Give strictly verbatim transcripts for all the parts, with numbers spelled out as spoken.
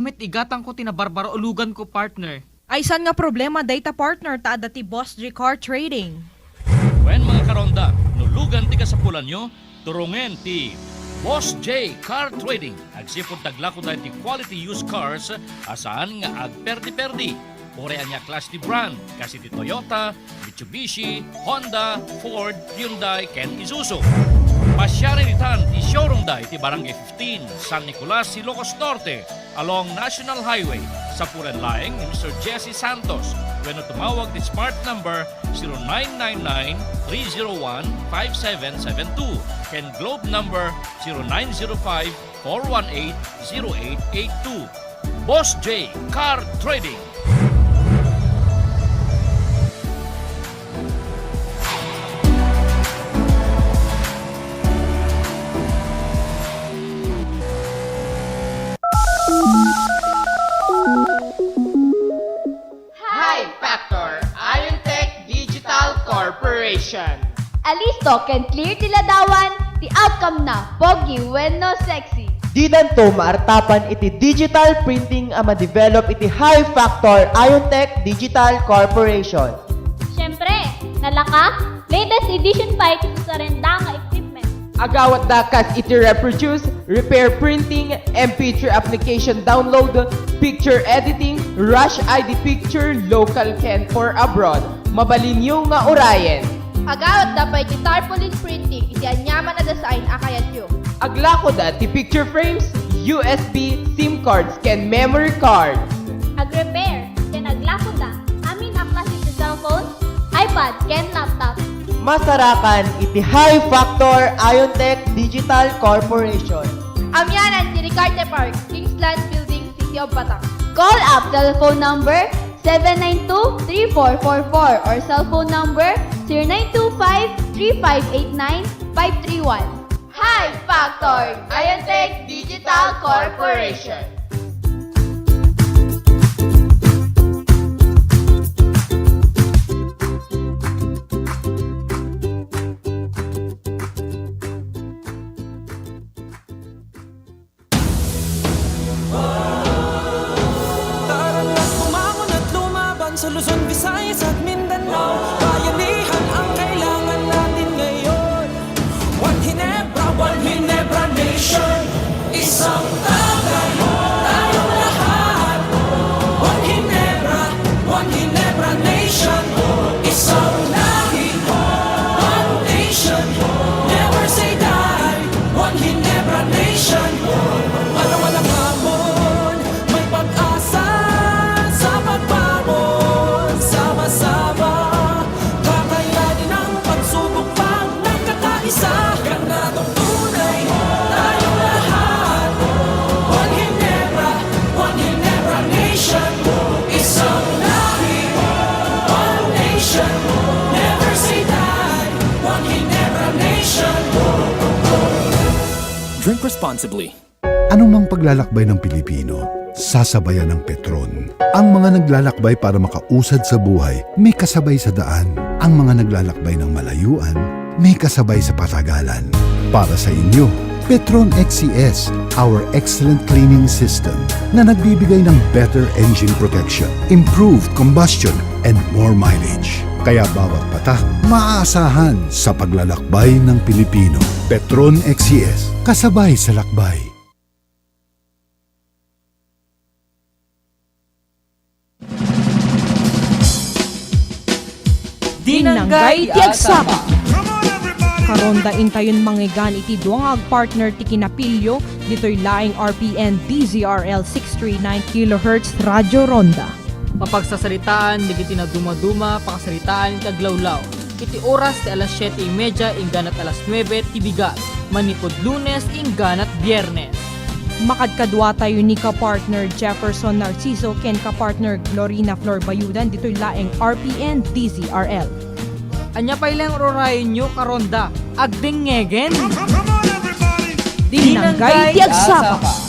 Met igatangko ti nabarbaro uluganko, partner. Ay, saan nga problema dayta, partner, ta adda ti Boss J Car Trading. Wen, mga karonda, no lugan ti kasapulanyo, turungen ti Boss J Car Trading. Agsipud ta aglakoda iti quality used cars a saan nga agperdi-perdi. Uray ania a klase ti brand, kas iti Toyota, Mitsubishi, Honda, Ford, Hyundai, ken Isuzu. Pasiari ditan ti showroomda iti Barangay fifteen, San Nicolas, Ilocos Norte, along National Highway. Sapulan laeng ni Mister Jesse Santos wenno tumawag ti smart number zero nine nine nine, three zero one, five seven seven two ken Globe number zero nine zero five, four one eight, zero eight eight two. Boss J Car Trading. High Factor, Iontech Digital Corporation. Alisto ken clear ti ladawan, ti outcome na, pogi wenno sexy. Didanto maartapan iti digital printing a ma-develop iti High Factor Iontech Digital Corporation. Siyempre, nalaka, latest edition pay ti susarenda nga equipment. Agawatda kas iti reproduce, repair printing, M P three application download, picture editing, rush I D picture, local ken for abroad. Mabalinyo nga urayen. Agawatda pay ti tarpaulin printing iti aniaman a design a kayatyo. Aglakoda ti picture frames, U S B, SIM cards, ken memory cards. Agrepair ken aglakoda amin a klase ti cellphone, iPad, ken laptop. Masarakan iti High Factor Iontech Digital Corporation. Amianan ti Ricarte Park, Kingsland Building, City of Bataan. Call up telephone number seven nine two, three four four four or cellphone number zero nine two five, three five eight nine, five three one. High Factor, Iontech Digital Corporation. Tara na't bumangon at lumaban sa Luzon, Visayas at Mindanao. Bayanihan ang kailangan natin ngayon. One Ginebra, One Ginebra Nation. Isang Tagaytay tayong lahat. One Ginebra, One Ginebra Nation. Isang lahi, one nation. Never say die. One Ginebra Nation. Araw-araw hamon, may pag-asa sa pagbangon. Sama-sama, kakayanin ang pagsubok pag nagkakaisa. Ganadong tunay tayong lahat. One Ginebra, One Ginebra Nation. Isang lahi, one nation. Never say die. One Ginebra Nation. Drink responsibly. Anumang paglalakbay ng Pilipino, sasabayan ng Petron. Ang mga naglalakbay para makausad sa buhay, may kasabay sa daan. Ang mga naglalakbay ng malayuan, may kasabay sa patagalan. Para sa inyo, Petron X C S, our excellent cleaning system na nagbibigay ng better engine protection, improved combustion, and more mileage. Kaya bawat patak, maaasahan sa paglalakbay ng Pilipino. Petron X C S, kasabay sa lakbay. Dinanggay ti agsapa. Karonda intayon manglegan iti dua nga agpartner ti kinapilyo ditoy laeng R P N D Z R L six three nine kilohertz Radio Ronda. Mapagsasaritaan dagiti nadumaduma, pakasaritaan iti aglawlaw. Iti oras ti alas siete y media ingganat alas nuebe ti bigat, manipud Lunes ingganat Biernes. Makadkaduatayo ni ka-partner Jefferson Narciso ken ka-partner Glorina Flor Bayudan ditoy laeng R P N D Z R L. Ania pay laeng urayenyo, karonda? Agdengngegen! Dinanggay ti agsapa.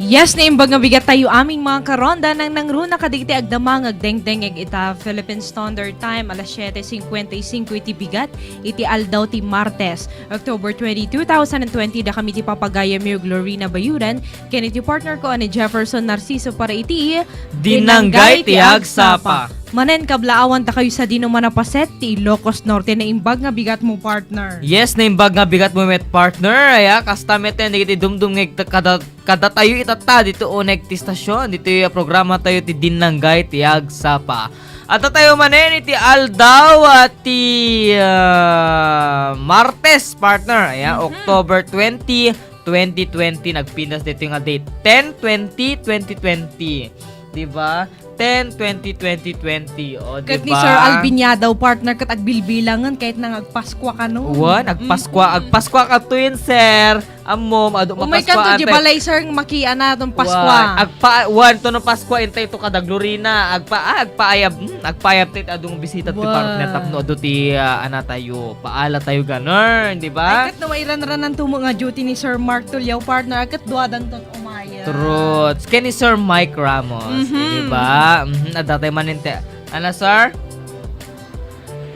Yes, naimbag nga bigat tayo aming mga karonda nang nangruna kadagiti agdama nga agdengdengngeg ita Philippine Standard Time, alas siete cincuenta y cinco iti bigat, iti aldaw ti Martes, October twenty, two thousand and twenty, da kami ti papagayam yo, Glorina Bayuran, ken iti partner ko, ani Jefferson Narciso, para iti Dinanggay ti Agsapa. Manen kablaawan ta kayo sa dino manapaset ti Ilocos Norte, naimbag nga bigat mo, partner. Yes, naimbag nga bigat mo met, partner. Aya, kasta met yan, dagiti dumdum nga kada, kada tayo itatta, dito uneg ti stasyon, dito yung programa tayo ti Dinanggay ti Agsapa. At tayo manen iti aldaw at ti ah, Martes, partner. Aya, Mhm. October twenty, twenty twenty, nagpinas dito nga date. Ten twenty twenty twenty. Di ba? Ten twenty twenty twenty. O, di Ket ni ba? Sir Alvin Yadaw, partner, ket agbilbilangan kahit nang agpaskwa kano. Wa, agpaskwa, Mhm. agpaskwa ka to yun, sir. Ammo, adu, Umay mapaskwa kanto, di ante. Balay, sir, makiana ton Paskwa. Wa, agpa-, wan to no Paskwa, intay to kada Glorina. Agpa-, ah, agpaayab, hmm, agpaayab ti adung bisita ti Wa. Partner tapno adu ti, ah, ana tayo. Paala tayo ganun, di ba? Ay, ket no mairanranan tumo nga duty ni Sir Mark Tuliao, partner, ket duadan ton umaya. Truth. Ken ni Sir Mike Ramos, Mhm. di ba? Mhm, adda tayo manen te-, ano, sir?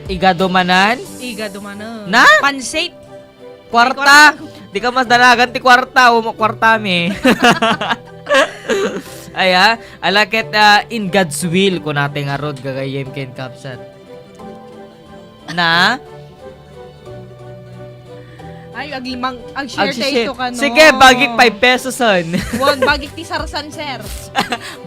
Igado manan? Igado manan. Na? Pansit. Kwarta! Kwarta. Di ka mas danagan ti kwarta, o mo kwarta mi. Aya, ala ket, ah, in God's will, kunate nga rod, gagayem ken kabsat. Na? Ay, aglimang, ag-share Agsisi-, tayo to kano. Sige, bagik five pesos on. Wan, bagik ti sarsan, sir.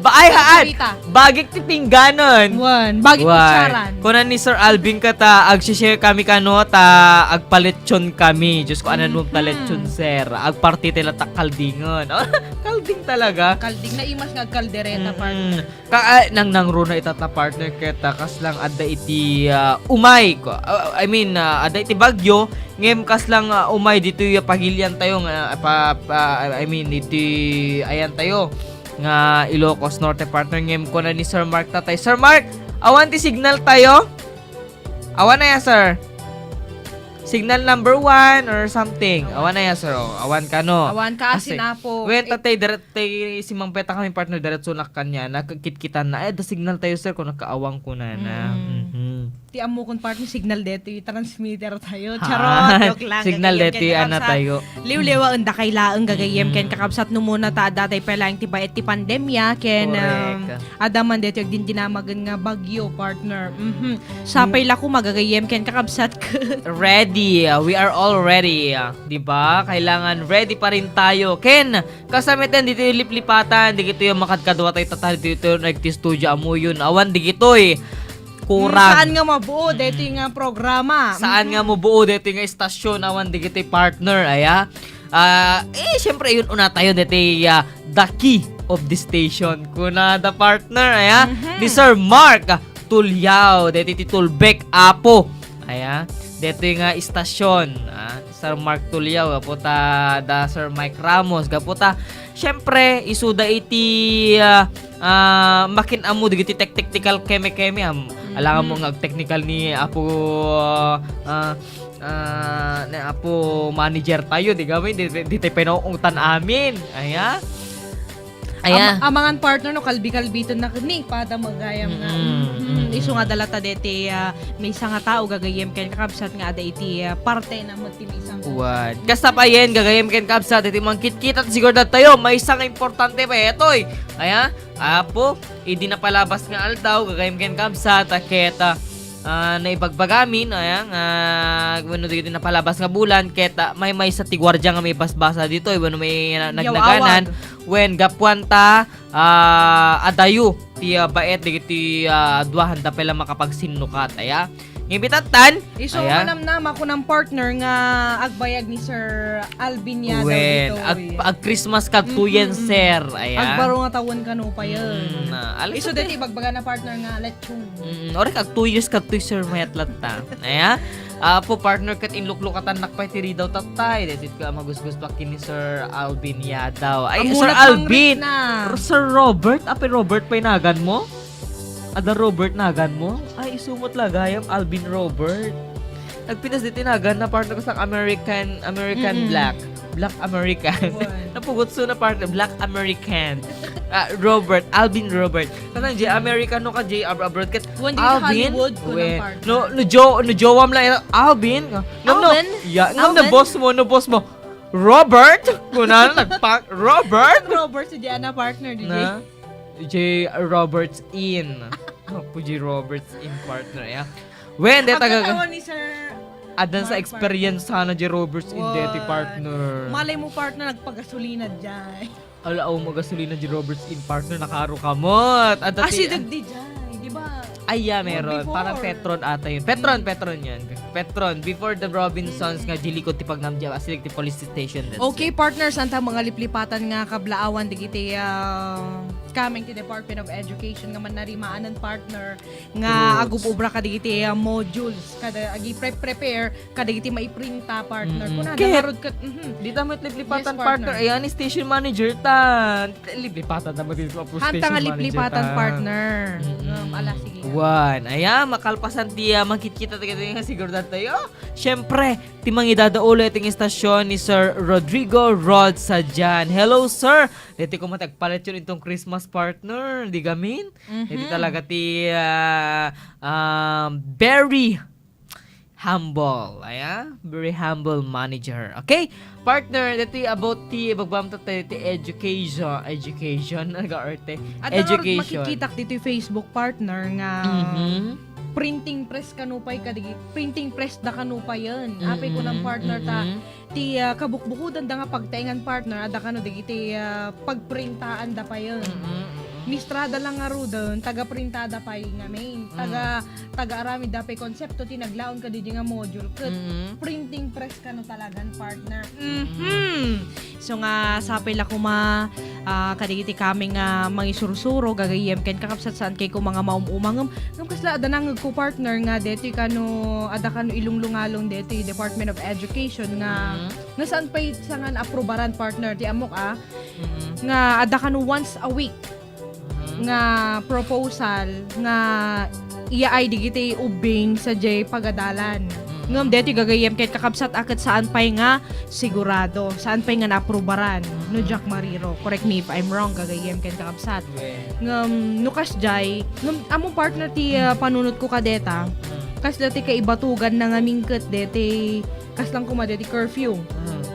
Ba-, ay, haan! Sarita. Bagik ti pingganon. Wan, bagik ti Wan. Charan. Kunan ni Sir Alvin kata, agsishare kami kano, ta agpalechon kami. Diyos ko, anan mo Mhm. palechon, sir? Agparti ti latak kaldingon. Kalding talaga. Kalding, naimas nga agkaldereta, Mm-mm. partner. Ka, ah, nang nangruna ita ta partner ket, ah, kas lang adda iti, ah, umay ko. Ah, I mean, ah, adda iti bagyo, ngem kas lang, ah, umay ditoy, ah, pagilian tayo nga, ah, pa, pa, I mean, iti ayan tayo nga Ilocos Norte partner, ngem kuna ni Sir Mark tatay. Sir Mark, awan ti signal tayo? Awan na ya, sir. Signal number one or something. Awan. Awan na ya, sir. Oh, awan ka, no? Awan ka, Kasi, asin, apo. Wen, Eh, tatay, dare-, tay, si Mang Peta kami, partner, diretso na kanya. Nakakitkitan na. Ay, da signal tayo, sir, kung nakaawang ko na na. Mm. Mhm. Ti ammo kung partner, signal dito, yung transmitter tayo. Ah, charot, joke lang. Signal Gagayem dito, ken ana kakabsat. Tayo. Liwliwaen da kay laeng gagayem Mm. ken kakabsat no muna ta, datay pa lang ti bayet ti pandemya, ken, Correct. um, Adda man daytoy agdindinamagen nga bagyo, partner. Mhm. Sapay Mm. la koma gagayem ken kakabsat ket. Ready. We are all ready. Di ba? Kailangan ready pa rin tayo. Ken, kasamiten ditoy liplipatan, digitoy makadkadua tayo tatay ditoy nagti studio amuyon. Awan digitoy. Kurang. Mm, saan nga mabuo daytoy Mm. nga programa? Saan nga Mm. mabuo daytoy nga istasyon? Awan digitoy partner, aya? Ah, eh, siyempre, yun una tayo, deti, ah, the key of the station. Kuna the partner, aya? Mhm. Ni Sir Mark Tuliao, deti ti Tulbek, Apo. Aya? Deti nga istasyon, ah, Sir Mark Tuliao, gapu ta, da Sir Mike Ramos, gapu ta, siyempre, isuda iti, ah, ah, makin-ammo, digiti tech-, technical keme-keme, am, Mhm. alangan mo nga technical ni Apo, ah, ah, ni Apo manager tayo, di kami, di, di, di tayo pinauungtan amin. Aya? Aya? Am-, amangan partner, no, kalbi-kalbiton na ni, pada magayam na. Mm-mm, Mm, mm-mm. Isu nga dalata deti, ah, maysa nga tao gagayem ken kakabsat nga ada iti, ah, parte na met ti maysa nga Wan. Kasta pa yen, gagayem ken kabsat, iti mangkitkita, siguro tayo, maysa nga importante pa etoy. Aya? Apo, idi napalabas nga aldaw, gagayem ken kabsat, a ket, ah, ah, naibagbagamin, aya, nga, wenno dagiti napalabas nga bulan, ket, ah, maymaysa ti guardia nga maibasbasa ditoy, wenno may na-, Yaw-awag. Nagnaganan, wen gapuan ta, ah, adayo ti, ah, baet dagiti, ah, dua, haanda pay la makapagsinnukat, aya. Ngem itattan, Isu aya. Manamnama ko ng partner nga agbayag ni Sir Alvin Yadaw Wen, ditoy. Ag-, ag-Christmas kag tuyen, Mm-mm. sir. Aya. Agbaro nga tawen kano pa yun. Mm, ah, alas Isu siyete. Deti, bagbaga na partner nga lechon. Mm, orek ag two years kag two years, sir, mayat latta. Aya. Apo, partner, ket inluklukatannak pay ti ridaw tattay. Deti ko a magusgusto a ken ni Sir Alvin Yadaw. Ay, Sir Amunat Alvin! Pangrit na. Sir Robert? Apo, Robert pay nagan mo? Ada Robert nagan mo? Ay, isu met la gayam, Alvin Robert. Nagpinas diti nagan na partner ko sa American, American Mm-mm. Black. Black American. Wen. Napugotso na partner, Black American. Ah, Robert, Alvin Robert. Kasla diay American no kadi abro-, abroad ket Wen, dagiti Alvin, Hollywood, kunam wen. Partner. No, no, jo-, no, jowam lang, Alvin. No, no. Alvin? Yeah, no, no, Alvin? Boss mo, no, boss mo. Robert? Kuna, nagpa-, Robert? Robert, si Diana partner, diay. Na? Diay Roberts Inn. Apo diay Roberts Inn, partner, ya. Wen, deta Ang taga-, katawa ni Sir Adan sa Mark, experience partner. Sana diay Roberts Inn, deti, wen, partner. Malay mo, partner, nagpagasolina diay. Ala, awan mo gasolina diay Roberts Inn, partner, nakaaro ka met. Adda ti, ah, si Dagdi diay, di ba? Ay, yeah, meron. Before. Parang Petron ata yun. Petron, mm. Petron yun. Petron, before the Robinsons, mm, nga diay likod ti pagnam diay, asideg ti police station. That's it. Okay, partner, saan ta mga liplipatan nga kablaawan digiti, ah, coming ti Department of Education nga mannarimaan, partner, nga, true, agub-ubra kadigiti, ah, modules, kada agi pre-prepare kadagiti maiprinta, partner. Mm-mm. Kuna, ket, nangarod ket, mhm. Dita met liplipatan, yes, partner. Partner. Ayan, station manager ta. Liplipatan ta met, station manager ta. Hanta nga liplipatan, partner. Mm-mm. Um, ala, sige. Wen, ayan, makalpasan ti, ah, makitkita tayo nga siguro tayo. Siyempre, ti mangidadaolo iti istasyon ni Sir Rodrigo Rod Sadian. Hello, sir. Deti koma ti agpaletyon inton Christmas, partner. Di gamin? Mhm. Deti talaga ti, ah, um, very humble. Aya? Very humble manager. Okay? Partner, deti about ti, ibagbam ta ti education. Education? Nag-arte. Adda ngarud education. Makikitak ditoy Facebook, partner, nga, mhm, printing press kano pay kadigi-, printing press da kano payen. Apay, mm-mm, kunam, partner, ta, mm-mm. Ti, ah, kabukbukodan da nga pagtaengan, partner, adda kano dagiti, ah, pagprintaan da payen. Mm-mm, mm-mm. Mistrada lang ngaruden, taga-printada pay ngamin. Mm. Taga, taga-aramid da pay konsepto ti naglaon kadi nga module. Ket, mm-mm, printing press kano talagan, partner. Mm-hmm. So nga, sapay la koma, ah, kadagiti kami nga mangisursuro, gagayyem ken kakabsat, saan kay koma nga maum-uma, ngem, ngem kasla adda nangngegko, partner, nga detoy kano, adda kano ilunglungalong detoy Department of Education nga, mhm, nga saan pay sa nga naaprobaran, partner, ti ammok, ah, mhm, nga adda kano once a week, mhm, nga proposal nga iyaay digiti ubbing sadiay pagadalan. Mhm. Ngem detoy gagayyem ket kakabsat a ket saan pay nga sigurado, saan pay nga naaprobaran. Mhm. No diak mariro. Correct me if I'm wrong, gagayyem ken kakabsat. Wen. Ngem, no kasdiay, ngem, ammo partner ti, ah, panunotko kadeta. Mhm. Kasla ti kaibatugan na ngamin ket deti, kaslang koma deti curfew. Mhm.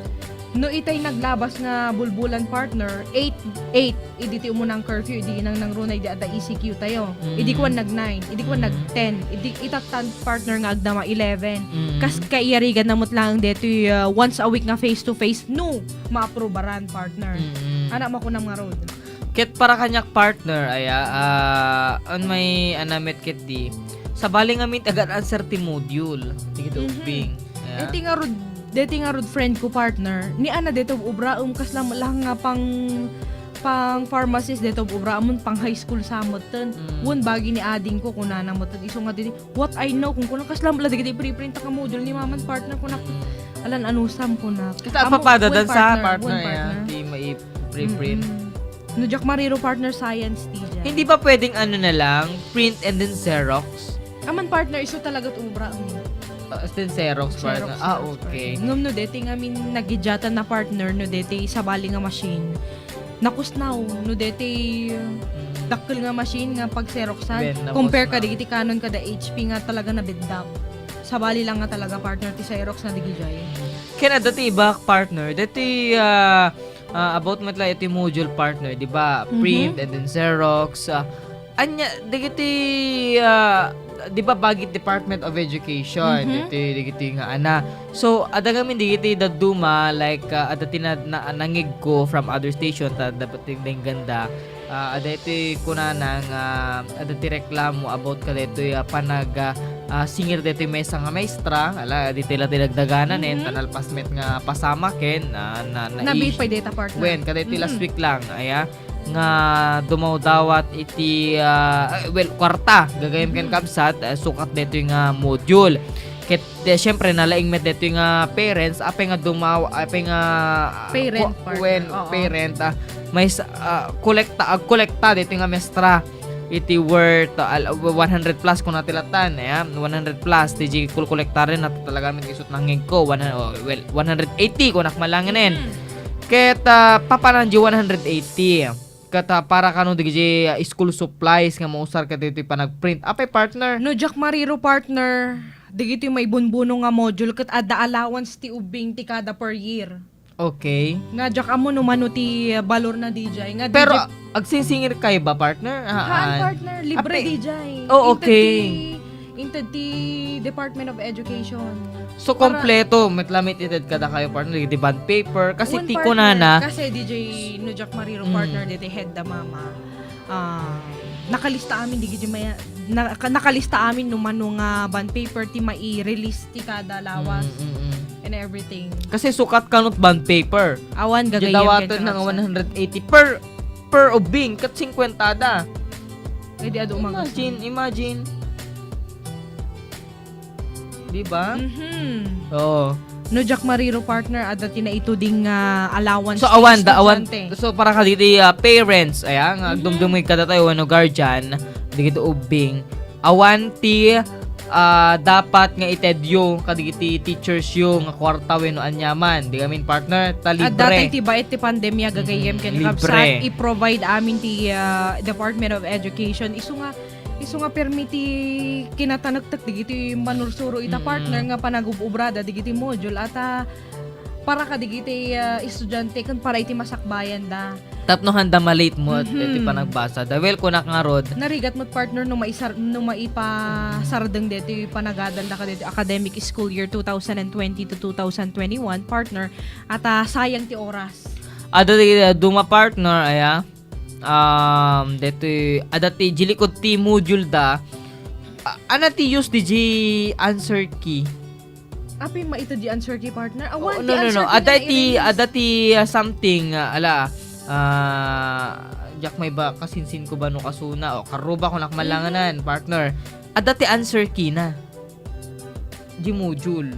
No itay naglabas nga bulbulan, partner, eight, eight, idi ti umuna nga curfew, idi nangnangruna idi adda E C Q tayo. Mm. Idi kuan nag nine, idi kuan nag ten, mm, idi itattan partner nga agdama eleven. Mm. Kas kaiyarigan na met laeng detoy, uh, once a week nga face to face no maaprobaran, partner. Mm. Anak makunam ngarud. Ket para kaniak, partner, aya, ah, on may anamet ket di, sabali ngamin ti agan-answer ti module. Ti kito, mhm, ubbing. Aya. Deti ngarud, deti ngarud friend ko, partner, ni ana detoy ubraem, kasla lang nga pang, pang pharmacist detoy ubraem, pang high school sa metten. Mm. Wen bagi ni ading ko, kunana metten, isu nga didi, what I know, kun kuna, kasla la dagiti preprinta nga module ni maman, partner, kuna, mm, alan anusam, kuna. Ket apapadadan sa, wen, partner, wen, ya, partner, ti mai-preprint. Mm-mm. No diak mariro, partner, science ti diay. Hindi ba pwedeng ano na lang, print and then Xerox? Aman, partner, isu talaga ti ubra, mm. Ah, as in Xerox, partner. Xerox, ah, Xerox, okay, partner. Ngem no deti ngamin nagidiatan na, partner, no deti sabali nga machine, nakusnaw, no deti, mm, dakkel nga machine nga pag-Xeroxan, wen, compare nakusnaw. Kadagiti Canon kada H P nga talaga nabiddap. Sabali lang nga talaga, partner, ti Xerox nga digidiay. Ken adda ti iba, partner, deti, ah, ah, about met la iti module, partner, di ba? Mhm. Print and then Xerox, ah, anya, dagiti, ah, di ba, bagi Department of Education, mhm, dagiti, dagiti nga ana. So, adda ngamin dagiti dadduma, like, ah, adda ti na, na, nangigko from other station, ta dapat denggan da. Ah, adda iti kunana nga, adda ti reklamo about kadaytoy, ah, panag, ah, ah, singir daytoy maysa nga maestra, ala, ditoy la ti dagdagananen, mhm, ta nalpas met nga pasamak ken, ah, na, na, nabiit pay dayta, partner. Wen, kadaytoy last, mhm, week lang, aya, nga dumawdawat iti, ah, eh, well, kuarta, gagayem ken, mhm, kabsat, ah, sukat daytoy nga module. Ket, eh, siyempre, nalaing met daytoy nga parents, apay nga dumaw-, apay nga, ah, parent, ku-, partner. Wen, oo, parent, ah, maysa, ah, kolekta, agkolekta daytoy nga maestra. iti worth, ah, al-, one hundred plus kuna ti latan, ayan, one hundred plus ti di kolkolektaren, talaga met isut' nangngegko, one, oh, well, one hundred eighty kunak malangen. Mm. Ket, ah, papanan di one hundred eighty. Ket, ah, para kano dagiti, ah, school supplies nga mausar kadagiti panagprint. Apay, partner? No diak mariro, partner, dagiti maibunbuno nga module ket adda allowance ti ubbing ti kada per year. Okay. Nga diak ammo no mano ti, ah, balor na D J. Nga Pero, D J agsingsingir kayo ba, partner? Haan, partner. Libre, D J. Oh, okay. Inted ti, inted ti Department of Education. So, kompleto met lamet ited kadakayo, partner, dagiti bond paper. Kasi ti kunana, kasi D J no diak mariro, partner, dagiti head da mama. Ah, nakalista amin dagiti maya-, naka-, nakalista amin no mano nga bond paper ti mai-release ti kada lawas. Mm, mm, mm. And everything. Kasi sukat kanot bond paper. Awan gagayyem dawaten nga one hundred eighty per, per ubbing, ket singkuenta da. Ay, di adu umagos. Imagine, imagine. Di ba? Mhm. Oo. No diak mariro, partner, adda ti naituding nga allowance ti estudyante. So, awan da, awan. So, para kadagiti, ah, parents, aya, nga agdumdumngeg kadatayo wenno guardian, dagiti ubbing, awan ti, ah, dapat nga itedyo kadagiti teachers yo nga kuarta wenno aniaman. Di amin, partner, ta libre. Adda ti baet ti pandemia, gagayyem ken kabsat, i-provide amin ti, ah, Department of Education. Isu nga Isu nga permi ti kinatanektek dagiti manursuro ita, partner, nga panagub-obrada dagiti module a ta para kadagiti, ah, estudiante ken para iti masakbayanda. Tapno haanda ma-late met iti panagbasada. Well, kunak ngarud, narigat met, partner, no maisar-, no maipasardeng deti panagadalda kadeti academic school year two thousand and twenty to two thousand twenty-one, partner, a ta sayang ti oras. Adda ti, ah, duma, partner, aya. Um, detoy, adda ti, di likod ti module da. A-, ana ti use ti di answer key? Apay, maited di answer key, partner? Awan ti answer key. Oh, no, no, no. Adda ti, adda ti, ah, something, ah, ala, ah, diak maiba, kasinsin ko ba no kasuna, o karuba ko nakmalanganan, partner. Adda ti answer key na. Di module.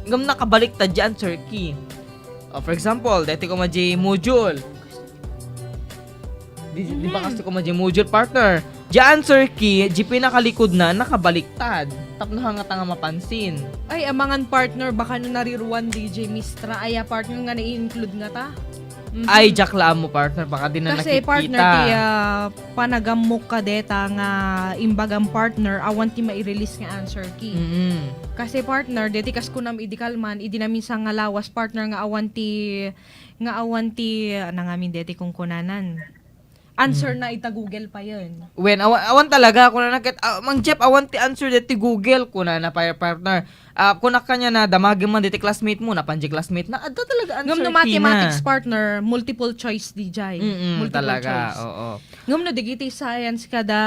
Ngem nakabaliktad di answer key. Oh, for example, deti koma di module. Di, di ba kasi koma di module, partner? Di answer key, di pinakalikod na, nakabaliktad. Tapno hangata nga mapansin. Ay, amangan, partner, baka no nariruan, D J Mistra. Aya, partner, nga nai-include ngata. Mhm. Ay, diak la ammo, partner, baka di na nakikita. Kasi, partner, ti, ah, panagammok kadeta nga imbagam, partner, awan ti mai-release nga answer key. Mm. Kasi, partner, deti kas kunam idi kalman, idi naminsan nga lawas, partner, nga awan ti, nga awan ti, ah, nangamin deti kunkunanan. Answer na ita Google pa yun. Wen, awan, awan talaga, kunana ket, ah, Mang Jeff, awan ti answer deti Google, kunana pa, partner. Ah, kunak kaniana, damagem man deti classmate mo, napan di classmate na, adda talaga answer key na. Ngem no mathematics, partner, multiple choice, D J. Mm-mm, multiple choice. Talaga, oo. Ngem no dagiti science kada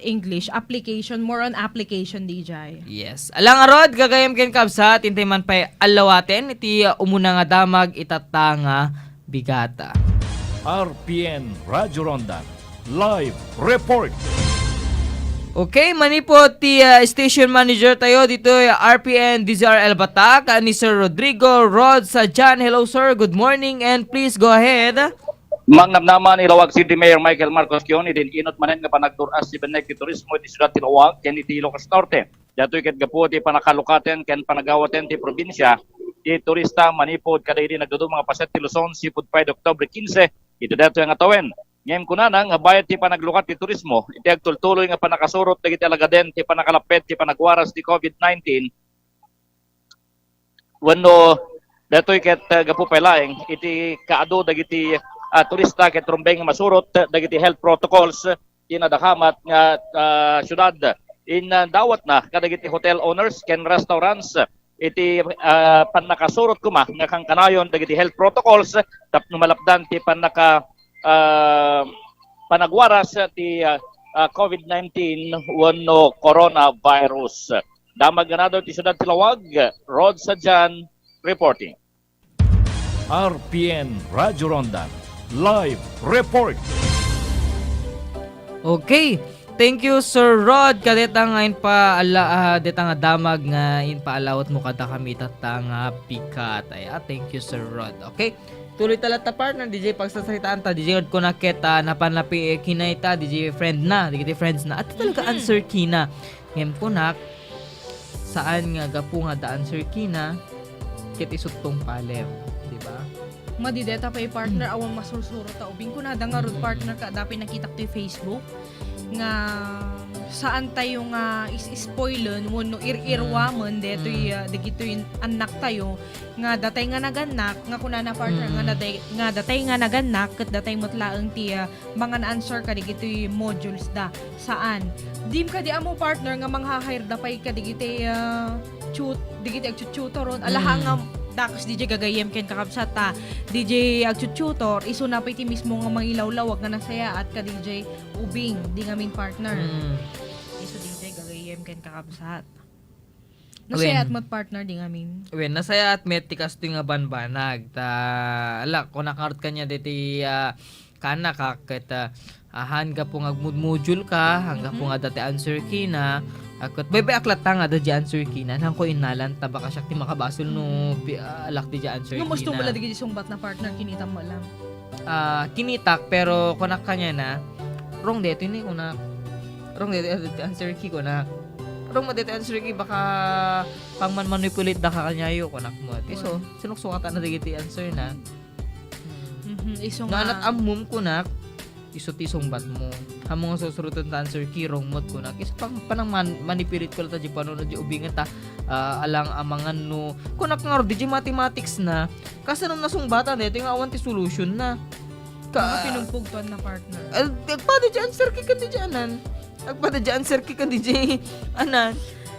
English, application, more on application, D J. Yes. Ala ngarud, gagayyem ken kabsat, intay man pay allawaten iti, uh, umuna nga damag itatta nga bigata. R P N Radyo Rondan Live Report. Okay, manipud ti, ah, station manager tayo ditoy, ah, R P N D Z R L Batak, ah, ni Sir Rodrigo Rod Sajan. Hello, sir. Good morning, and please go ahead. Mangnamnama ni Laoag City Mayor Michael Marcos Kion, idin inut manen nga panagdur-as ti bennek ti turismo iti siudad ti Laoag ken iti Ilocos Norte. Daytoy ket gapu ti panakalukaten ken panagawaten ti probinsia ti turista manipud kadagiti nagduduma nga paset ti Luzon, sipud pay Oktubre kinse, iti daytoy nga tawen. Ngem kunana nga bayat ti panaglukat ti turismo iti agtultuloy nga pannakasurot dagiti alagaden ti pannakalapped ti panagwaras ti covid nineteen, wenno daytoy ket, eh, gapu pay laeng iti kaadu dagiti, ah, turista ket rumbeng nga masurot dagiti health protocols ti nadakamat nga, ah, siudad. In, ah, dawatna kadagiti hotel owners ken restaurants iti, ah, pannakasurot koma nga kankanayon dagiti health protocols tapno malapdan ti pannaka-, ah, panagwaras ti, ah, ah, covid nineteen wenno coronavirus. Damag ngarud ti siudad ti Laoag, Rod Sadian reporting. R P N Radyo Rondan Live Report. Okay. Thank you, Sir Rod. Kadeta nga inpa-, ala-, ah, deta nga damag nga inpaalawat mo kadakami itatta nga pikat. Ay, ah, thank you, Sir Rod. Okay? Tuloy ta latta, partner, D J, pagsasaritaan ta, D J, kunak ket, ah, napan la pi-, kinay ta, D J, friend na, dagiti friends na. At talaga Mhm. answer key na. Ngem kunak, saan nga gapu nga adda answer key na, ket isu ti tungpalem, di ba? Madi deta pay, partner, Mm. awan masursuro ta ubing. Kunada ngarud, Mm. partner, ka, adda pay nakitak ti Facebook nga saan tayo nga is-, spoilen wenno ir-irwamen Mm. detoy, Mm. ah, dagitoy annak tayo nga datay nga nagannak, nga kunana, partner, nga Mm. datay, nga datay nga nagannak, ket datay met laeng ti, ah, mangan answer kadagitoy modules da. Saan? Dim kadi ammo, partner, nga mangha-hire da pay kadagiti, ah, tut-, dagiti agtututoron. Alaha Mm. nga dakes D J gagayyem ken kakabsat ta. D J agtututor, isuna pay ti mismo nga mangilawlawag nga nasayaat ka D J ubing, di ngamin, partner. Mm. Isu D J gagayyem ken kakabsat. Nasayaat Wen. met, partner, di ngamin. Wen, nasayaat met ti kastoy nga banbanag. Ta, ala, kunak ngarud kaniak deti, ah, kanak, ah, ket, ah, ahan gapu nga agmudmodule ka, han gapu Mhm. nga adda ti answer key na, ah, ket baybay-ak latta nga adda di answer key na, hanko innalan, ta baka siak ti makabasol no Mhm. pi-, ah, alak di answer Ngem key usto na. Mo la dagiti sungbat na, partner, kinitam mo lang. Ah, kinitak, pero kunak kaniana, wrong detoy ni, kunak. Wrong detoy ti answer key, kunak. Wrong mo detoy answer key, baka pangmanmanipulate da ka kaniayo, kunak mo. Ti so, Wen. sinuksukatan na dagiti answer na. Mhm, isu No, nga. Anat ammom, kunak, isu ti sungbat mo. Ammom nga susuroten ta answer key, wrong mo, kunak. Isu pang, panang man-, manipulate ko latta di panunod di ubing ta, ah, alang amangan no. Kunak nga, di mathematics na. Kasano nasungbatan daytoy nga awan ti solution na? Ka- Mga pinumpugtuan na, partner. Al-, agpada di answer key ken di anan. Agpada di answer key ken di anan.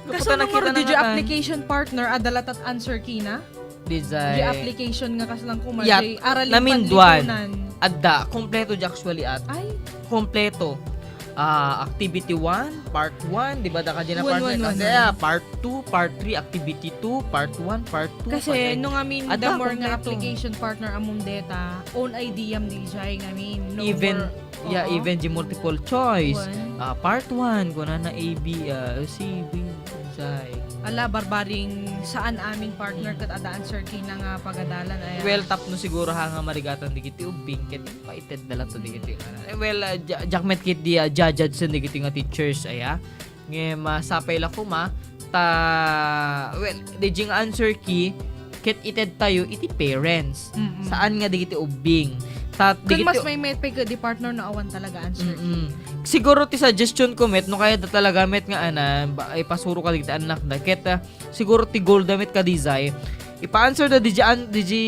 Kaputan Kasano na nga kita di na nga application, partner, adda latta ti answer key na? Di jay. Di application nga kaslang kuma, Yeah, di aralin naminduan. Panlikunan. Adda, kompleto di actually at. Ay. Kompleto. Ah, activity one, part one, di ba, da ka di na One, partner? One, one, Kasi, one. Ah, part two, part three, activity two, part one, part two, Kasi, part no ngamin, Adda, the more nga kompleto. Application, partner, among data, own idea, di jay ngamin. No Even, more, yeah, oo. Even di multiple choice. One. Ah, part one, kunana A, B, ah, C, B, jay. Ala, barbaring saan amin, partner, ket adda answer key na nga pagadalan, aya. Well, tapno siguro ha nga marigatan digiti ubbing, ket Paited da latta dagiti, ah, eh, well, ah, ja-, diak met ketdi, ah, jajudge sen dagiti nga teachers, aya. Ngem, ah, sapay la koma, ta, well, daydi nga answer key, ket ited tayo iti parents. Mm-mm. Saan nga dagiti ubbing. Ta, Kun dagiti mas may met pay di partner no awan talaga answer key. Mm-mm. Siguro ti suggestion ko met, no kayatda talaga met nga, ana, ba, ipasuro ka dagiti annakda. Ket, ah, Siguro ti goal da met kadijay, ipa-answer da didi an-, didi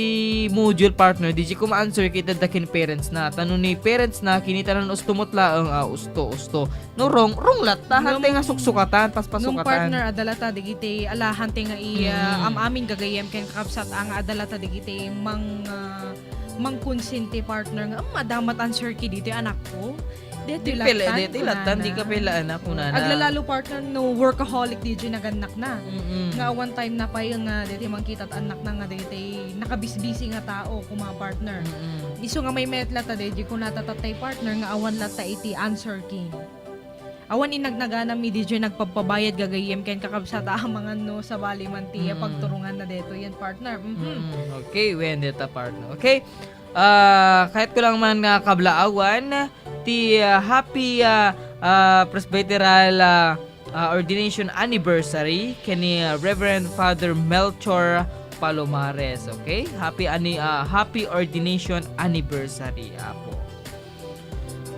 module partner, didi koma answer key ited da ken parents na. Ta no ni parents na, kinitanan usto met laeng, ah, usto, usto. No wrong, wrong latta, hantay nga suksukatan, paspasukatan. Ngem partner, adda latta dagiti, ala, hantay nga i-, ah, Mm. am-amin gagayyem ken kakabsat, ah, nga adda latta dagiti mang, ah, mangkonsente partner nga, "Em, adda met answer key ditoy anakko." Daytoy latta, daytoy latta, di ka pay la anak, kunana. Aglalalo partner no workaholic daydi nagannakna. Mm-mm. Nga awan time na pay nga daydi mangkita ti annakna nga daydi nakabisbisi nga tao, kuma partner. Mm-mm. Isu nga maymayat latta daydi kunata tattay partner nga awan latta iti answer key. Awan innagnagana mi daydi nagpabpabayad gagayyem ken kakabsat a amangan no sabali man ti Mm. pagturonganna daytoy yan partner. Mhm. Mm, okay, wen dayta partner. Okay. Ah, kayatko lang man nga kablaawan ti, ah, happy, ah, ah, Presbyteral, ah, ah, ordination anniversary ken ni, ah, Reverend Father Melchor Palomares, okay? Happy anni-, ah, happy ordination anniversary, Apo.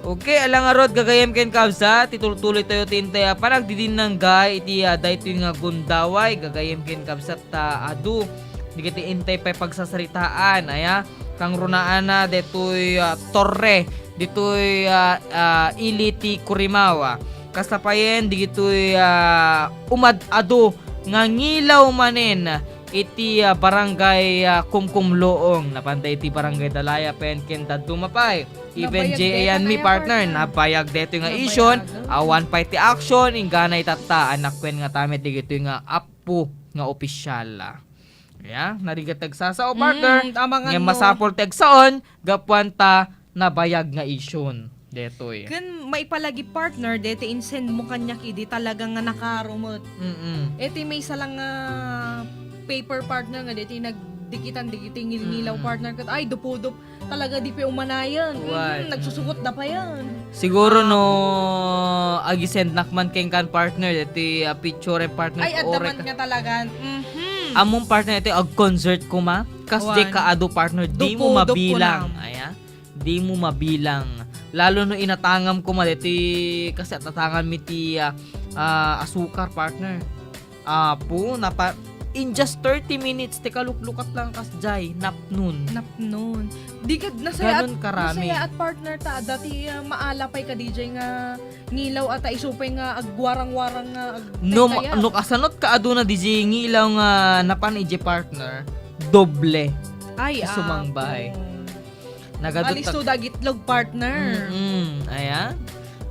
Okay, ala ngarud, gagayyem ken kabsat, itultuloy tayo ti intay a panagdidinnanggay iti, ah, daytoy nga gundaway, gagayyem ken kabsat, ta adu dagiti intay pay pagsasaritaan, aya, kangrunaanna daytoy, ah, torre, ditoy, ah, ah, ili ti Curimawa. Kasta payen dagitoy, ah, umad-adu nga ngilaw manen iti, ah, barangay, ah, Kumkumloong. Napan da iti barangay Dalaya pen ken dadduma pay. Even Nabayag J A dayta and me, kaya, partner, partner. Nabayag daytoy nga Nabayag. Isyun, awan pay ti action, inggana itatta, anak wen nga tamet dagitoy nga appo nga opisyal. Ya, narigat ti agsasao, partner. Mm, tama nga, ngem no. Masapul ti agsaon, gapuan ta nabayag nga isyun. Detoy. Ken maipalagi, partner, deti insend mo kaniak idi talaga nga nakarumet. Mm-mm. Eti maysa lang nga paper, partner, nga deti nag- dikitan, digiti ngilngilaw, mm, partner, ket, ay, dupudup, talaga di pay umanayen. Wan. Mhm, nagsusukot da payen. Siguro, ah, no, agisendnak man kenkan, partner, iti, ah, picture, partner, ay, adda man nga talaga. Mhm. Ammom, partner, iti ag-concert koma, kas, wan, diay kaadu, partner, di mo mabilang. Dupudup ko lang. Aya. Di mo mabilang. Lalo no inatangam koma deti, kasi atatangan mi ti, ah, ah, asukar, partner. Apo, napa-, in just thirty minutes, ti kaluklukat lang kas jay, napnon. Napnon. Di ka, nasaya at, ganun karami. Nasaya at partner ta, dati, ah, maala pay ka D J nga ngilaw ata isu pay nga agwarang-warang nga ag-, no, ma-, no, kasanot ka aduna D J ngilaw nga napan iti partner, doble. Ay, ti sumangbay. Apo. Nagadot alisto ta-, dagitlog, partner. Mm-mm. Ayan.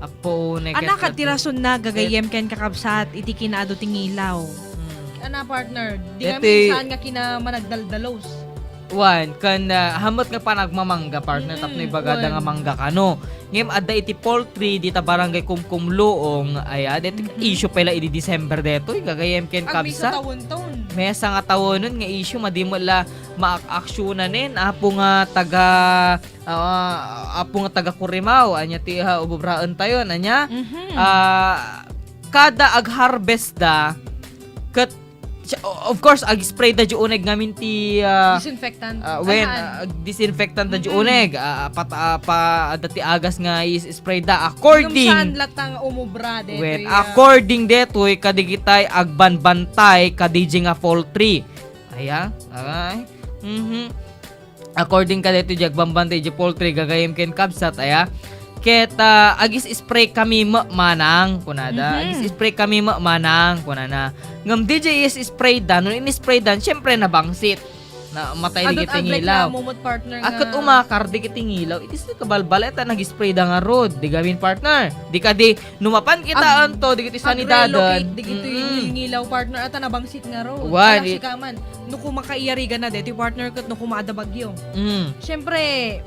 Apo, ne-, ana, ket-, ket-, ti rason na gagayyem ken kakabsat iti kinaadu ti ngilaw. Mm. Ana, partner, di kami saan nga kinamanagdaldalos. Wan, kan, ah, hamot nga panagmamangga, partner, tapno ibagada nga mangga kano. Ngem adda iti poultry, dita barangay Kumkumluong, aya, deti issue pay la idi December detoy, gagayyem ken kabsat. Mesa nga tawonon nga issue, madi met la maak-aksyonanen, apo nga taga, ah, apo nga taga Curimaw, ania ti, ah, ububraentayon, ania? Mhm. Ah, kada ag-harvest da, ket, siya, o-, of course, ag-spray da di uneg ngamin ti, ah, disinfectant. Ah, wen, ah, disinfectant da di uneg. Ah, pat-, ah, pa, adda ti agas nga is-spray da. According, saan latang umubra detoy, ah, according detoy, kadigitay agbanbantay, ka D J nga poultry. Aya? Ay. Mhm. According kadaytoy, di agbambantay di poultry, gagayyem ken kabsat, aya. Ket, ah, agis-spray kami met manang, kunada. Mhm. Agis-spray kami met manang, kunana. Ngem di jay is-spray da, no in-spray dan, siyempre, nabangsit. Na, matay dagiti ngilaw. Adda reklamo met, partner, a, ket nga umakar dagiti ngilaw. Iti sa kabalbal, eta nag-spray da ngarud. Di gamin, partner. Di kadi, no mapan kitaen to, dagiti sanidaden. Ag-relocate dagiti ngilaw, partner, ata nabangsit ngarud. Wan, ala, sika man, no koma kaiyarigan na deti, partner, ket no koma adda bagyo. Mm. Siyempre,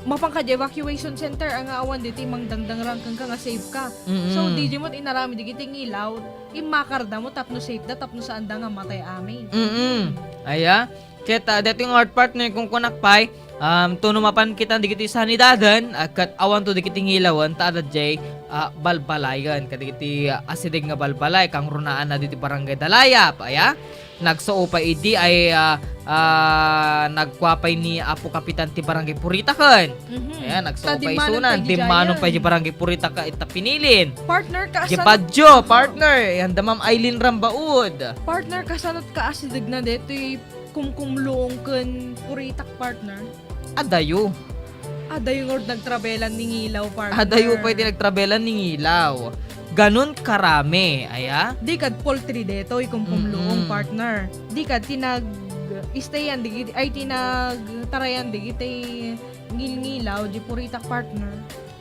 mapan ka di evacuation center, nga awan deti mangdangdangrang kenka nga safe ka. Mm-mm. So, di di met inaramid dagiti ngilaw, immakar da mo tapno safe da, tapno saan da nga matay amin. Mm-mm. Aya? Ket, ah, daytoy nga art, partner, kunkunak pay, um, to no mapan kita dagiti sanidaden, ah, ket awan to dagiti ngilawen, ta adda jay, ah, balbalayen, kadagiti, ah, asideg nga balbalay, kangrunaanna ditoy Barangay Dalayap, aya? Nagsao pay idi ay, ah, ah, nagkua pay ni Apo Kapitan ti Barangay Puritaken. Mhm. Aya, nagsao pay isuna, dimmano pay di Barangay Puritaken ita pinilin. Partner, kasano? Di Baguio, partner. Yan da Ma'am Eileen Rambaud. Partner, kasano ka asideg na detoy Kumkumluong ken Puritak, partner? Adayo. Adayo ngarud nagtrabelan ni ngilaw, partner. Adayo pay ti nagtrabelan ni ngilaw. Ganun karami, aya? Di kad poultry detoy, Kumkumluong, mm-mm, partner. Di kad ti nag-stayan, di, ay, ti nagtarayan, di, ti ngilngilaw, di Puritak, partner.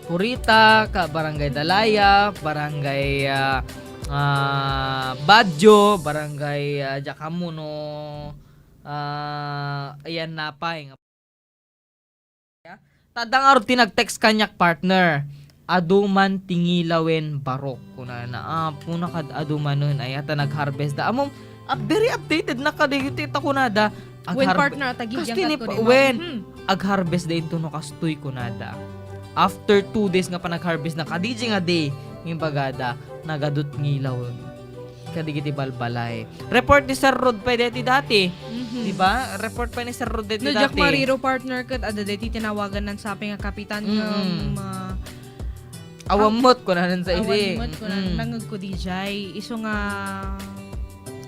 Puritak, Barangay Dalayap, Barangay, ah, ah, Baguio, Barangay, ah, Jacamuno, ah, ayan na pay nga. Ta adda ngarud ti nag-text kaniak, partner. Adu man ti ngilawen barok, kunana. Apo, nakad-adu manen, ay, ata nag-harvest da. Ammom, ah, very updated na kadagiti ta kunada. Wen, partner, ata gid yan kat-, wen, mhm, ag-harvest da into no kastoy, kunada. After two days nga panag-harvest na, kadiji nga day, nga imbagada, nagadut ngilaw kadagiti balbalay. Report ni Sir Rod pay deti dati. Mhm. Di ba? Report pay ni Sir Rod deti dati. No, diak mariro, partner, ket adda deti tinawagan nan sapay nga kapitan, mm, ngem, ah, awan met, kunanan sa idi. Awan met, kunanan, mm, nangegko dijay. Isu nga,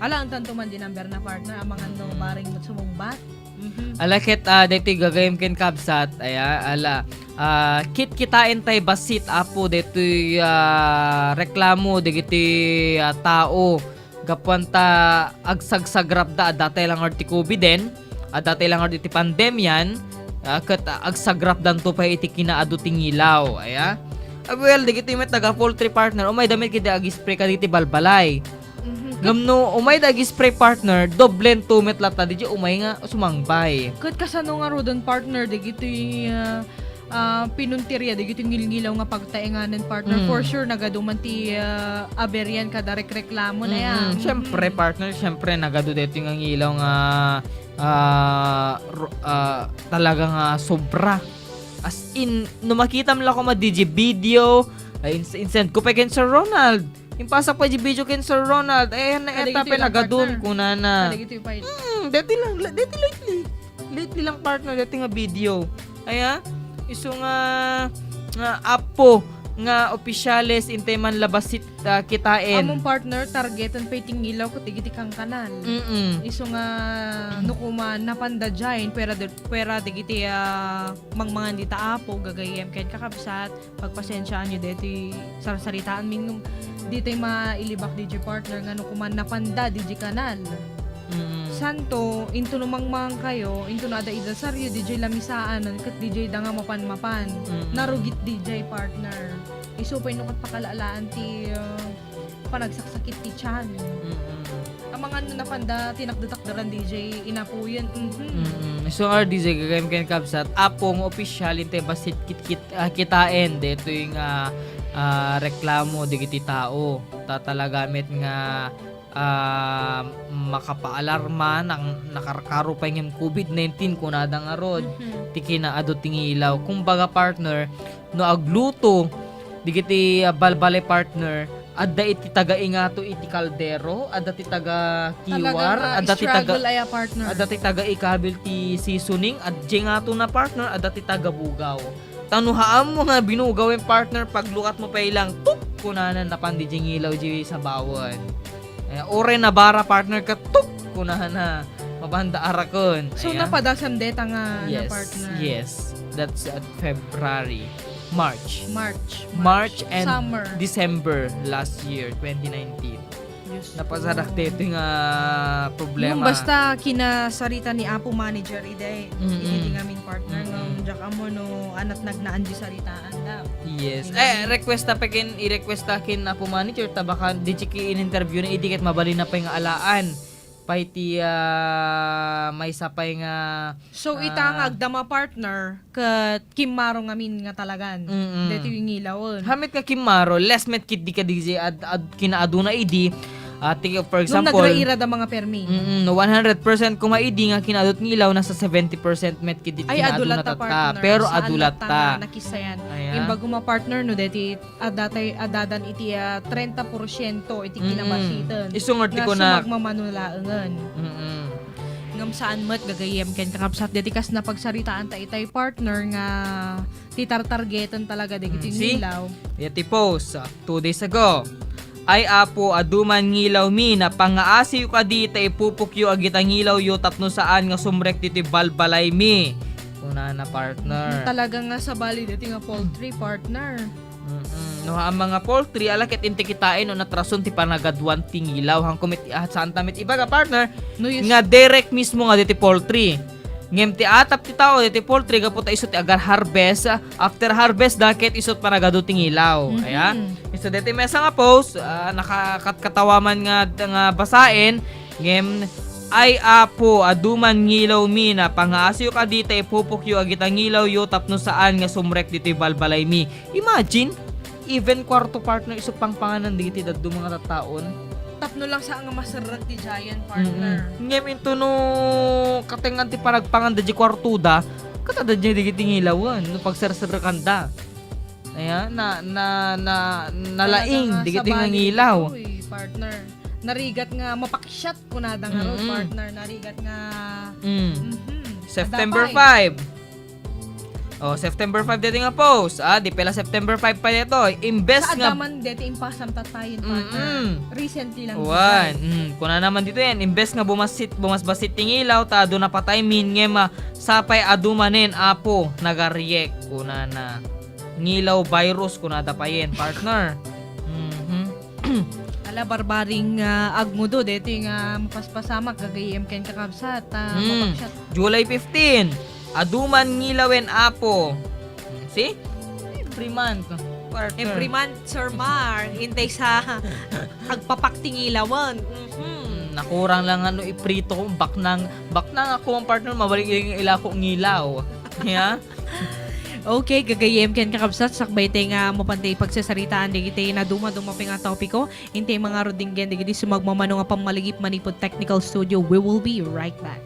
ala, antanto man di number na, partner, amangan no, mm, bareng met sumungbat. Mhm. Ala ket, ah, daytoy gagayyem ken kabsat, aya, ala, ah, kitkitaen tay bassit, Apo, daytoy, ah, reklamo dagiti, ah, tao gapuan ta agsagsagrapda, adda tay la ngarud ti COVID-en, adda tay la ngarud iti pandemian, ah, ket, ah, agsagrapdanto pay iti kinaadu ti ngilaw, aya. Ah, well, dagiti met taga-poultry, partner, umayda met ket ag-spray kadagiti balbalay. Mhm. Ngem no umayda ag-spray, partner, doblento met latta, di umay nga sumangbay. Ket kasano ngaruden, partner, dagiti, ah, ah, pinuntirya, dagiti ngilngilaw nga pagtaenganen, partner? Mm. For sure, nagadu man ti, ah, aberian kada rekreklamo na yan. Mm-mm. Siyempre, mhm, partner, siyempre, nagadu deti nga ngilaw nga, ah, ah, talaga nga sobra. As in, no makitam la koma diay video, ay, ins-, insend ko pa ken Sir Ronald. Impasak pa diay video ken Sir Ronald. Eh, na Kadagitoy eta pa lang, nagadun, partner. Kunana. Kadagitoy pa yun. Hmm, dati lang, la-, dati lately. Lately lang, partner, dati nga video. Aya, isu nga, nga apo nga opisyales intay man la bassit, ah, kitaen. Amon, partner, targeten pay ti ngilaw ket dagiti kankanal. Mm-mm. Isu nga, no kuma, napanda diay, puera de-, puera dagiti, ah, mangmangan dita apo, gagayyem ken kakabsat, pagpasensiaanyo daytoy sarsaritaanmi ngem ditay mailibak diay partner nga no kuma napanda diay kanal. Mm. Santo, into no mangmangankayo, into no adda idasaryo, diay lamisaan, ket diay da nga mapan-mapan. Mm. Narugit diay, partner. Isu pay no ket pakalalaan ti, uh, panagsaksakit ti tiyan. Mm-mm. Amangan no napanda tinakder-takderan diay inapoyen. Mhm. Mm-mm. So, R D J, gagayyem ken kabsat, apo nga opisyal intay bassit kit-, kit-, ah, kitaen daytoy nga, ah, reklamo dagiti tao. Ta talaga met nga, ah, makapaalarma, nang-, nakarkaro pay ngem covid nineteen, kunada ngarud, Mhm. ti kinaadu ti ngilaw. Kumbaga, partner, no agluto dagiti, ah, balbalay, partner, adda iti taga-ingato iti kaldero, adda ti taga-kiwar, Talaga nga adda ti taga-, struggle aya, partner. Adda ti taga-ikabil ti seasoning, adda ingato na, partner, adda ti taga-bugaw. Ta no haammo nga binugawen, partner, paglukatmo pay lang, tuk! Kunana, napan diay ngilaw diay sabawen. Eh, uray nabara, partner, ket tuk! Kunana, mapanda araken. So, Ayan. Napadasam deta nga, na, Yes, partner? Yes. That's at February. March. March, March March. And Summer. December last year, twenty nineteen. Diyos ko. Napasarak daytoy nga problema. Ngem basta kinasarita ni Apo Manager, idi, Mm-mm. idi ngamin partner, Mm-mm. Ngem diak ammo no anat nagnaan di saritaan da. Yes. Di Eh, ngamin. Request ta pa ken, i-request ta ken Apo Manager, ta baka di ti ki-in-interview na, idi ket mabalin na pay nga alaan. Pay ti, ah, maysa pay nga, So, ita nga ah, agdama partner, ket kimmaro ngamin nga talagan. Mm-mm. Deti ngilawen. Hamet nga kimmaro, less met ketdi kadi ad-, ad-, kinaaduna idi, ah, ti-, for No example, nagrairad a mga permi. Mm-mm, no one hundred percent koma idi nga kinaadut ngilaw, nasa seventy percent met ketdi Ay, kinaaduna adulat ta, tatta. Partner. Pero saan adulat latta ta. Nga nakisayan. Ayan. Imbago ma partner, no, deti addatay, addadan iti, ah, trenta porsyento iti Mm-mm. kinabasiten. Isu nga ti Nga kuna- sumagmamano laengen. Mm-mm. Ngem saan met gagayyem ken kakabsat deti kas napagsaritaan ta itay partner nga ti tartargeten talaga dagiti Mm, see? Ngilaw. Iti post, ah, two days ago. Ay, Apo, adu man ngilawmi, napangaasiyo kadi ta ipupokyo agita ngilawyo tapno saan nga sumrek ditoy balbalaymi. Kunana, partner. Talaga nga sabali deti nga poultry, partner. Mm-mm. No, ang mga poultry, ala ket inti kitaen no natrason ti panagaduan ti ngilaw. Hangko met, ah, saan ta met ibaga, partner, No, yes. nga direct mismo nga diti poultry. Ngem ti atap ti tao diti poultry gapu ta isu ti agar-harvest, ah, after harvest da ket isu ti panagadu ti ngilaw. Mhm. Aya? Isu deti maysa nga post, ah, nakakatkatawa man nga, nga basaen, ngem, "Ay, Apo, adu man ngilawmi, napangaasiyo kadi ta ipupokyo agita ngilawyo tapno saan nga sumrek ditoy balbalaymi." Imagine, even kwarto, partner, isu pangpanganan dagiti dadduma nga tattaon. Tapno lang sa nga maserrek ti giant, partner. Mm-mm. Ngem into no katengngan ti panagpanganda di kwartoda, ket adda di dagiti ngilawen no pagserserrekanda. Aya, na, na, na, nalaing Talaga nga dagiti nga sabali ngilaw. Ditoy, partner. Narigat nga mapaksiat kunada nga road, Mm-mm. partner. Narigat nga, Mm. Mhm. September Adapay. five. Oh, September five deti nga post. Ah, di pala September five pa dito. Imbes Sa nga adaman deti impasam tattayen, partner. Mm-mm. Recently lang Wan. Diyan. Mm, kuna naman dito yan. Imbes nga bumasit, bumasbasit ti ngilaw, ta adu napatay min ngem, ah, sapay adu manen, Apo, nagariek. Kuna na. Ngilaw virus, kuna da payen, partner. Mhm. Ala, barbaring, ah, agmudo, deti nga mapaspasamak, gagayyem ken kakabsat, ah, Mm. mapaksiat. July fifteen. Adu man ngilawen, Apo. See? Every month. Quarter. Every month, Sir Mar. Intay sa agpapak ti ngilawan. Mhm. Mm, nakurang lang ano iprito ko. Baknang, baknang ako ang partner, mabalik yung ilako ngilaw. Yeah? Okay, gagayyem ken kakabsat, sakbay tay nga mapantay pagsasaritaan digiti naduma-duma pay nga topiko. Intay mga rudinggen digiti sumagmamano nga pammalagip manipud technical studio. We will be right back.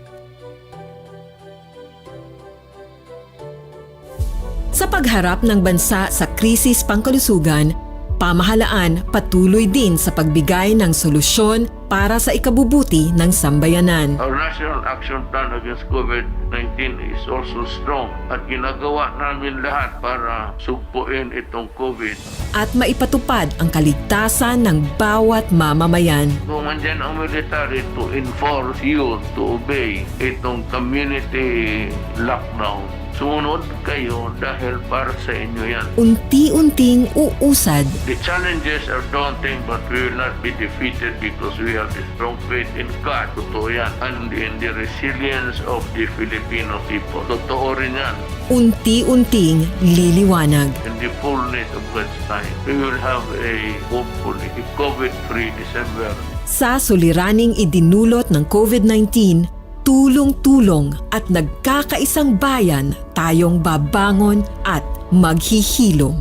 Sa pagharap ng bansa sa krisis pangkalusugan, pamahalaan patuloy din sa pagbigay ng solusyon para sa ikabubuti ng sambayanan. Our National Action Plan against COVID nineteen is also strong at ginagawa namin lahat para sugpuin itong COVID. At maipatupad ang kaligtasan ng bawat mamamayan. Kung andyan ang military to enforce you to obey itong community lockdown, sumunod kayo dahil para sa inyo yan. Unti-unting uusad. The challenges are daunting, but we will not be defeated because we have the strong faith in God. Totoo yan. And in the resilience of the Filipino people. Totoo rin yan. Unti-unting liliwanag. In the fullness of God's time, we will have a hopefully COVID-free December. Sa suliraning idinulot ng COVID nineteen, tulong-tulong at nagkakaisang bayan tayong babangon at maghihilom.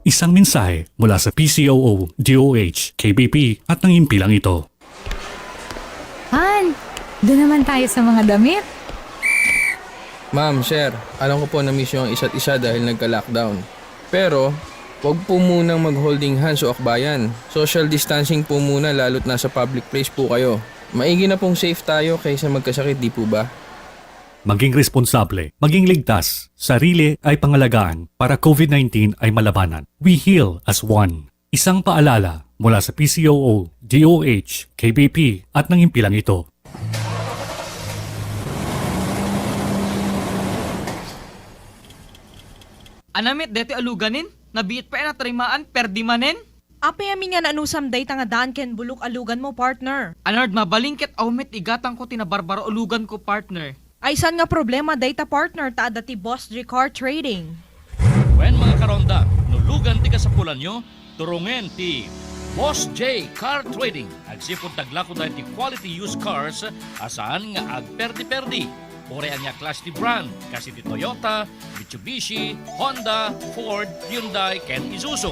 Isang mensahe mula sa P C O O, D O H, K B P at ng himpilang ito. Han, doon naman tayo sa mga damit. Ma'am, sir, alam ko po na-miss niyo ang isa't isa dahil nagka-lockdown. Pero, wag po munang mag-holding hands o akbayan. Social distancing po muna lalo't nasa public place po kayo. Maigi na pong safe tayo kaysa magkasakit, di po ba? Maging responsable, maging ligtas. Sarili ay pangalagaan para COVID nineteen ay malabanan. We heal as one. Isang paalala mula sa P C O O, D O H, K B P at ng himpilang ito. Anam met daytoy a luganen? Nabiit pay a natrimaan, perdi manen? Apay amin nga naanusam dayta nga daan ken bulok a luganmo, partner? Anard, mabalin ket aw met igatangko ti nabarbaro a luganko, partner. Ay, saan nga problema dayta, partner, ta adda ti Boss J Car Trading. Wen, mga karonda, no lugan ti kasapulanyo, turongen ti Boss J Car Trading. Agsipud taglako dagiti quality used cars a saan nga agperdi-perdi. Uray ania a klase ti brand, kas iti Toyota, Mitsubishi, Honda, Ford, Hyundai, ken Isuzu.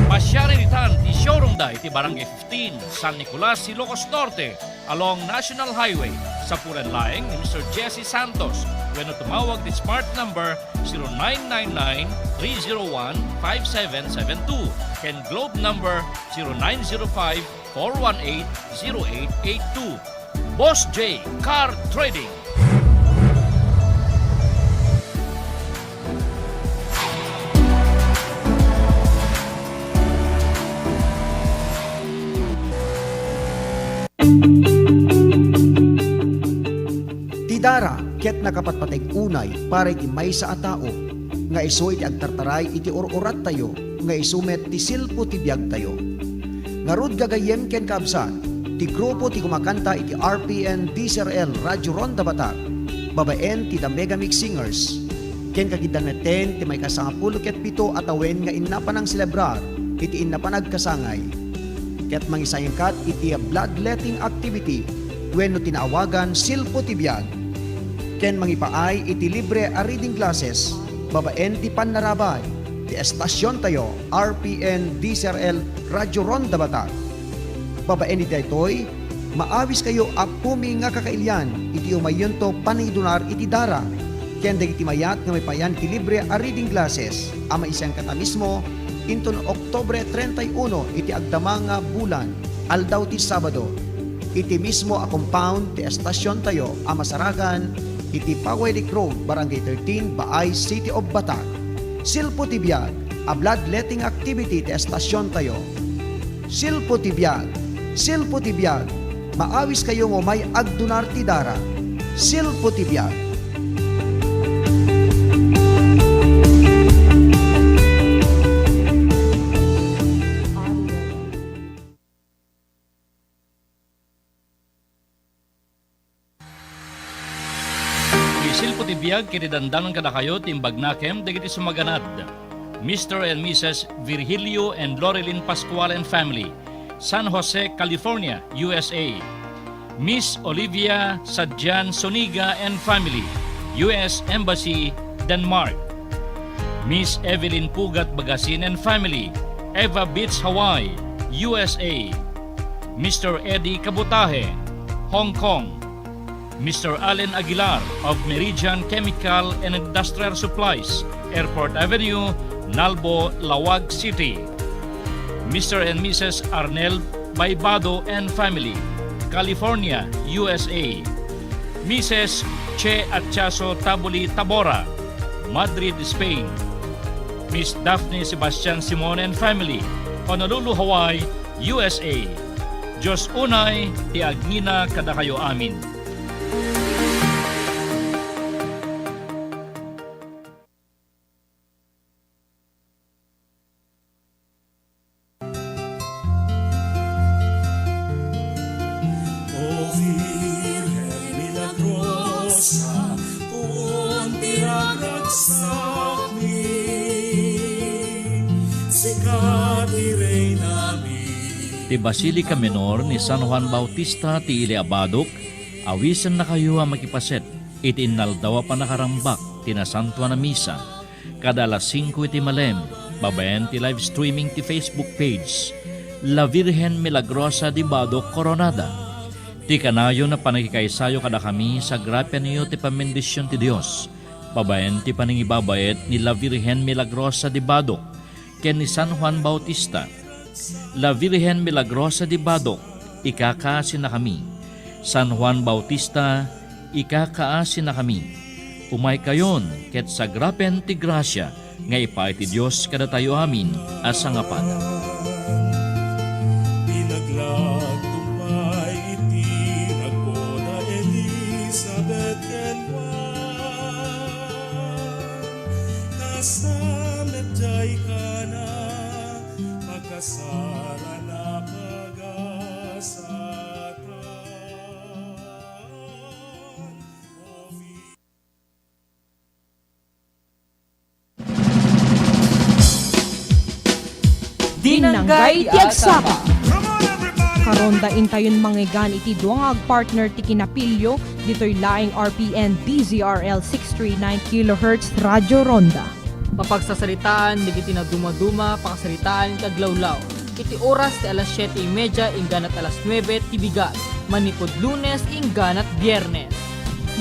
Pasiaren itan ti showroom da iti Barangay fifteen, San Nicolas, Ilocos Norte, along National Highway. Sapulan laeng ni Mister Jesse Santos wenno tumawag ti Smart number zero nine nine nine, three zero one, five seven seven two ken Globe number zero nine zero five, four one eight, zero eight eight two. Boss J Car Trading. Ti dara ket nakapatpateg unay para iti maysa a tao nga isu iti agtartaray iti ur-urattayo nga isu met ti silpo ti biagtayo. Ngarud, gagayyem ken kaabsat, ti grupo ti kumakanta iti R P N D C R L Radio Ronda Batak, babaen ti The Mega Mix Singers, ken kagiddangeten ti maikasangapulo ket pito a tawen nga inna panangselebrar iti inna panagkasangay. Ket mangisayangkat iti bloodletting activity wenno ti naawagan silpo ti biag, ken mangipaay iti libre a reading classes babaen ti pannarabay ti estasiontayo, R P N D C R L Radio Ronda Batak. Babaen iti daytoy, maawiskayo a pumi nga kakailian iti umayyonto panangidunar iti dara ken dagiti mayat nga maipayan iti libre a reading classes a maisengkata mismo inton Oktubre treinta y uno iti agdama nga bulan, aldaw ti Sabado, iti mismo a compound ti estasiontayo a masaragan iti Pawaylik Road, Barangay thirteen, Baay, City of Batak. Silpo ti biag a bloodletting activity ti estasiontayo. Silpo ti biag, silpo ti biag, maawiskayo nga umay agdunar ti dara. Silpo ti biag. Isilpo ti biag ket idandanon kadakayo ti imbagnakem dagiti sumaganad. Mister and Missus Virgilio and Loreline Pascual and family, San Jose, California, U S A. Miss Olivia Sadjan Soniga and family, U S Embassy, Denmark. Miss Evelyn Pugat Bagasin and family, Eva Beach, Hawaii, U S A. Mister Eddie Kabutahe, Hong Kong. Mister Allen Aguilar of Meridian Chemical and Industrial Supplies, Airport Avenue, Nalbo, Laoag City. Mister and Missus Arnel Baibado and family, California, U S A. Missus Che Atchaso Tabuli Tabora, Madrid, Spain. Miss Daphne Sebastian Simon and family, Honolulu, Hawaii, U S A. Dios unay ti agngina kadakayo amin. O Virgen Milagrosa, puon ti raragsakmi, sika ti Reynami. Ti Basilica Menor ni San Juan Bautista ti Ili a Badok, awisennakayo a makipaset iti innaldaw a panakarambak ti Nasantoan a Misa, kada alas singko iti malem, babaen ti live streaming ti Facebook page, La Virgen Milagrosa de Badoc Coronada. Ti kanayon a pannakikaysayo kadakami, sagrapianyo ti pammendision ti Dios, babaen ti panangibabaet ni La Virgen Milagrosa de Badoc ken ni San Juan Bautista. La Virgen Milagrosa de Badoc, ikakaasinakami. San Juan Bautista, ikakaasinakami. Umaykayon ket sagrapen ti grasia nga ipaay ti Dios kadatayo amin a sangapada. Pinaglagtum pay iti ragona Elizabeth ken Juan, kas ta met diay kana pagkasalan a pagasatan. Dinnanggay ti agsapa. Karonda intayon mangngegana iti dua nga agpartner ti kinapilio ditoy laeng R P N D Z R L six three nine kilohertz Radio Ronda. Mapagsasaritaan dagiti nadumaduma, pakasaritaan iti aglawlaw. Iti oras ti alas siete y media ingganat alas nuebe ti bigat, manipud Lunes ingganat Biernes.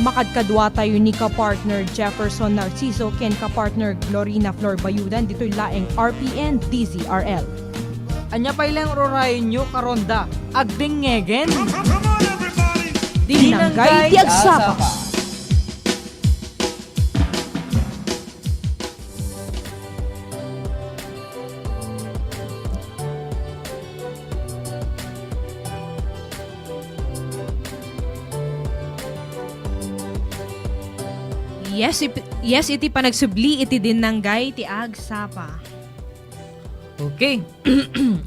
Makadkaduatayo ni kapartner Jefferson Narciso ken kapartner Glorina Flor Bayudan ditoy laeng R P N D Z R L. Ania pay laeng urayonyo, karonda? Agdengngegen! Dinnanggay ti agsapa. Yes, ip-, yes, iti panagsubli iti dinnanggay ti agsapa. Okay.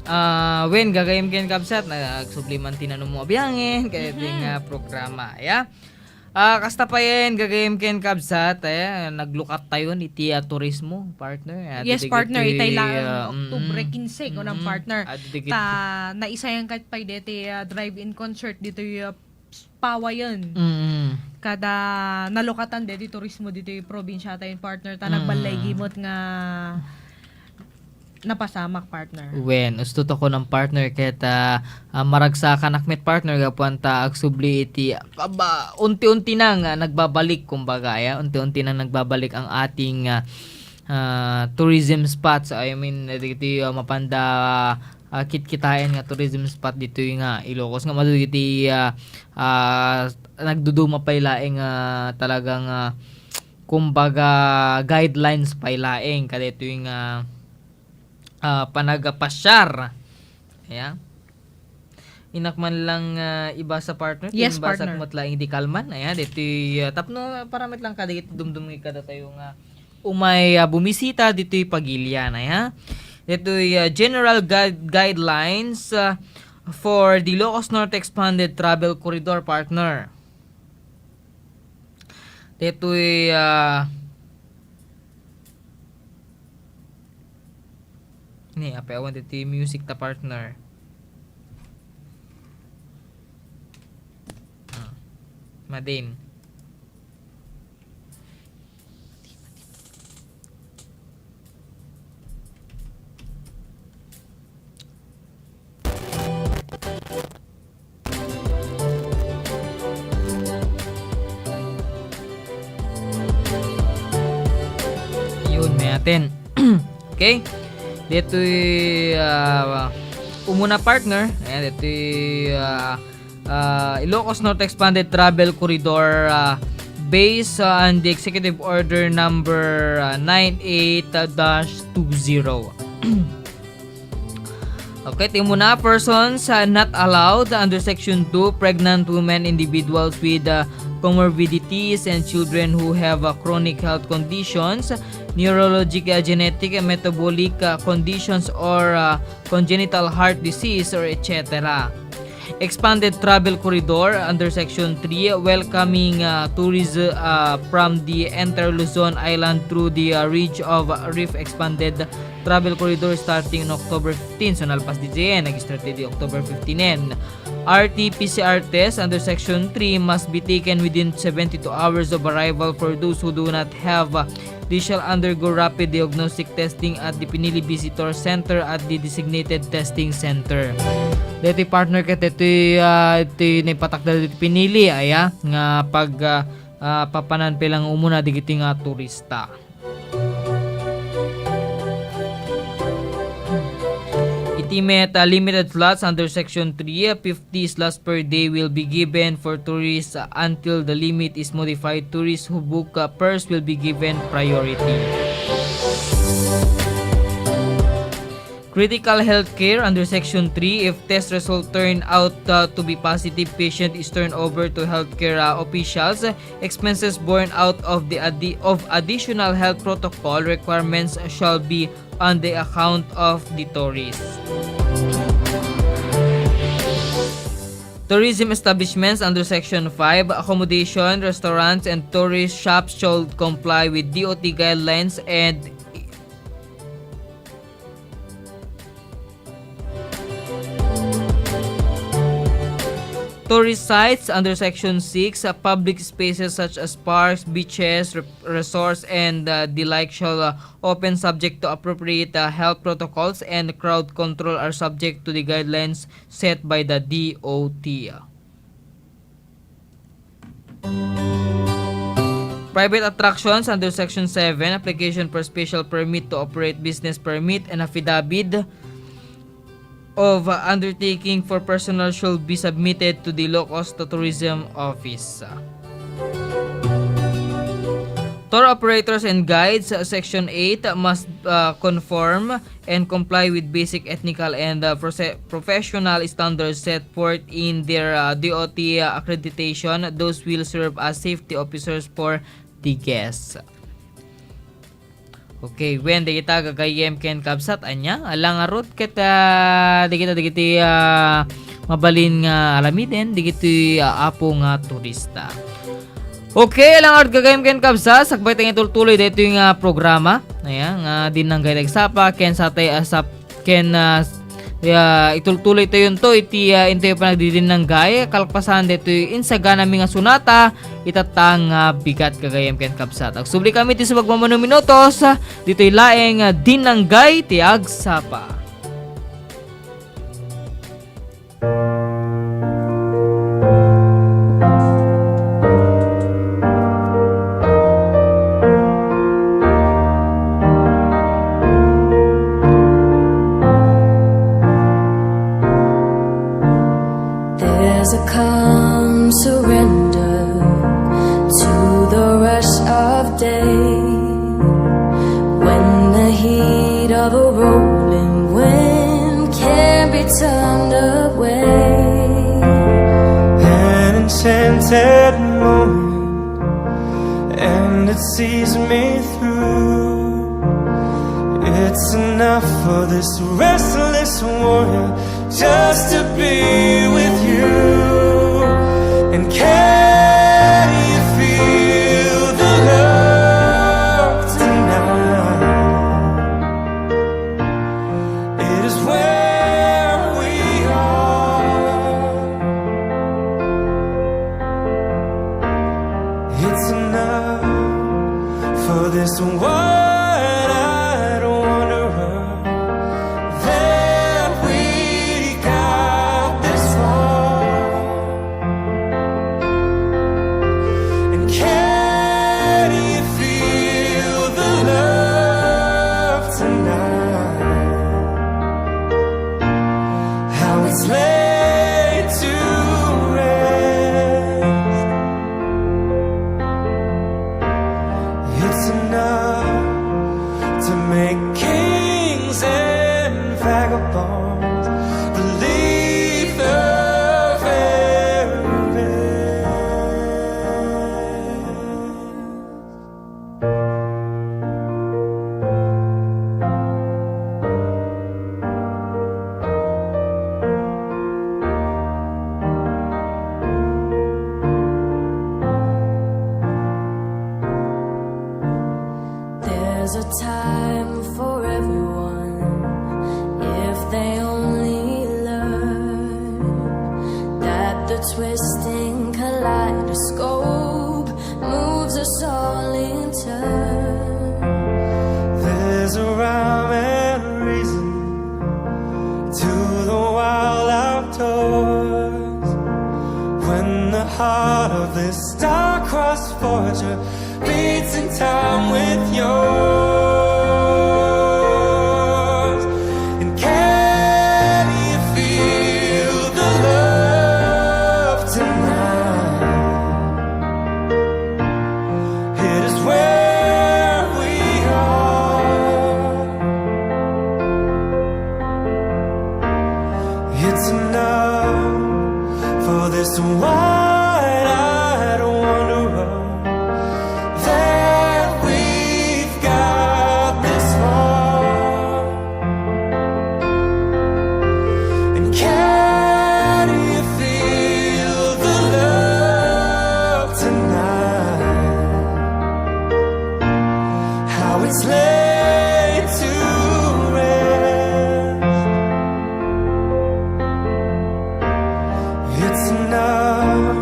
Ah, wen, gagayyem ken kabsat, na, agsubli man ti nanummo a biangin, kayat Mhm. nga programa, ya. Ah, kasta payen, gagayyem ken kabsat, eh, naglukattayon iti, ah, turismo, partner. Ah, Yes, dagiti, partner, itay laeng ah, Oktubre mm, kinse, kunam, mm, partner. Ah, dagiti Ta, naisayan ket pay deti, ah, drive-in concert ditoy, ah, Pawayen. Mm. Kada nalukatan deti turismo ditoy probinsiatayon, partner, ta Mm. nagballaygimot nga napasamak, partner. Wen, usto ta kunam, partner, ket, ah, ah, maragsakanak met, partner, gapuan ta agsubli iti, aba, unti-unti na nga nagbabalik, kumbaga, ya, unti-unti na nagbabalik ang ating, ah, ah, tourism spots. I mean, dagiti, ah, mapanda, ah, kitkitaen nga tourism spot ditoy nga Ilocos nga madu dagiti, ah, ah, nagduduma pay laeng, ah, talagang, ah, kumbaga, guidelines pay laeng kadaytoy nga, ah, panagpasyar. Ayan. Innak man lang, ah, ibasa, partner, Yes, ibasa partner. Met laeng di kalman. Ayan, ditoy, ah, tapno para met lang kadagiti dumdum kadatayo nga umay, ah, bumisita ditoy pagilian, ayan. Ditoy, ah, general guide-, guidelines, ah, for the Ilocos Norte Expanded Travel Corridor, partner. Ditoy, ah, ni, apay awan ditoy music ta, partner. Ah, madin. ten. Okay? Ditoy, ah, umuna, partner. Ayan, ditoy, ah, ah, Ilocos Norte Expanded Travel Corridor, ah, based on the Executive Order number, ah, nine eight dash two zero. Okay, ti umuna, persons, uh, not allowed under Section two, pregnant women, individuals with, uh, comorbidities, and children who have, uh, chronic health conditions, neurologic, uh, genetic, and metabolic, uh, conditions, or, uh, congenital heart disease, or et cetera. Expanded travel corridor under Section three, welcoming, uh, tourists, uh, from the entire Luzon Island through the, uh, Ridge of Reef Expanded Travel Corridor starting on October fifteen. So, nalpas diay, nag-start idi October fifteen. And R T P C R test under Section three must be taken within seventy-two hours of arrival for those who do not have, uh, they shall undergo rapid diagnostic testing at the Pinili Visitor Center at the designated testing center. Deti, partner, ket deti, ah, ti naipatakder deti Pinili, aya, nga pag, ah, ah, papanan pay lang umuna digiti nga turista. Iti met, ah, limited slots under Section three, ah, fifty slots per day will be given for tourists, ah, until the limit is modified. Tourists who book, ah, first will be given priority. Critical healthcare under Section three, if test result turn out, uh, to be positive, patient is turned over to healthcare, uh, officials. Expenses borne out of the addi-, of additional health protocol requirements shall be on the account of the tourist. Tourism establishments under Section five, accommodation, restaurants, and tourist shops should comply with D O T guidelines and tourist sites under Section six, uh, public spaces such as parks, beaches, re-, resorts, and, uh, the like shall, uh, open subject to appropriate, uh, health protocols, and crowd control are subject to the guidelines set by the D O T. Private attractions under Section seven, application for special permit to operate, business permit, and affidavit of, uh, undertaking for personal shall be submitted to the Ilocos Tourism Office. Tour operators and guides, uh, Section eight, uh, must, uh, conform and comply with basic technical and, uh, proce-, professional standards set forth in their, uh, D O T, uh, accreditation. Those will serve as safety officers for the guests. Okay, wen, dagita gagayyem ken kabsat, ania, ala ngarud ket, ah, dagita dagiti, ah, mabalin nga aramiden dagiti, ah, apo nga turista. Okay, ala ngarud gagayyem ken kabsat, sakbay tayo itultuloy daytoy nga programa. Ayan, nga Dinnanggay ti Agsapa, ken sa tay asap, ken, ah, ya, itultuloy tayonto iti, ah, intoy panagdidinnanggay, kalpasan daytoy insaganami nga sonata, itatta nga bigat gagayyem ken kabsat. Agsubli kami ti subag mamano minutos, ah, ditoy laeng, ah, Dinnanggay ti Agsapa. There's a calm surrender to the rush of day when the heat of a rolling wind can't be turned away. An enchanted moment, and it sees me through. It's enough for this restless warrior just to be with you. And can you feel the love tonight? It is where we are. It's enough for this one-eyed wanderer that we got this far. And can you feel the love There's a time for everyone if they only learn that the twisting kaleidoscope moves us all in turn. There's a rhyme and reason to the wild outdoors when the heart of this star-crossed forger beats in time with yours. And can you feel the love tonight? It is where we are. It's enough for this wide-eyed wanderer that we've got this far. And can you feel the love tonight? How it's laid to rest. It's enough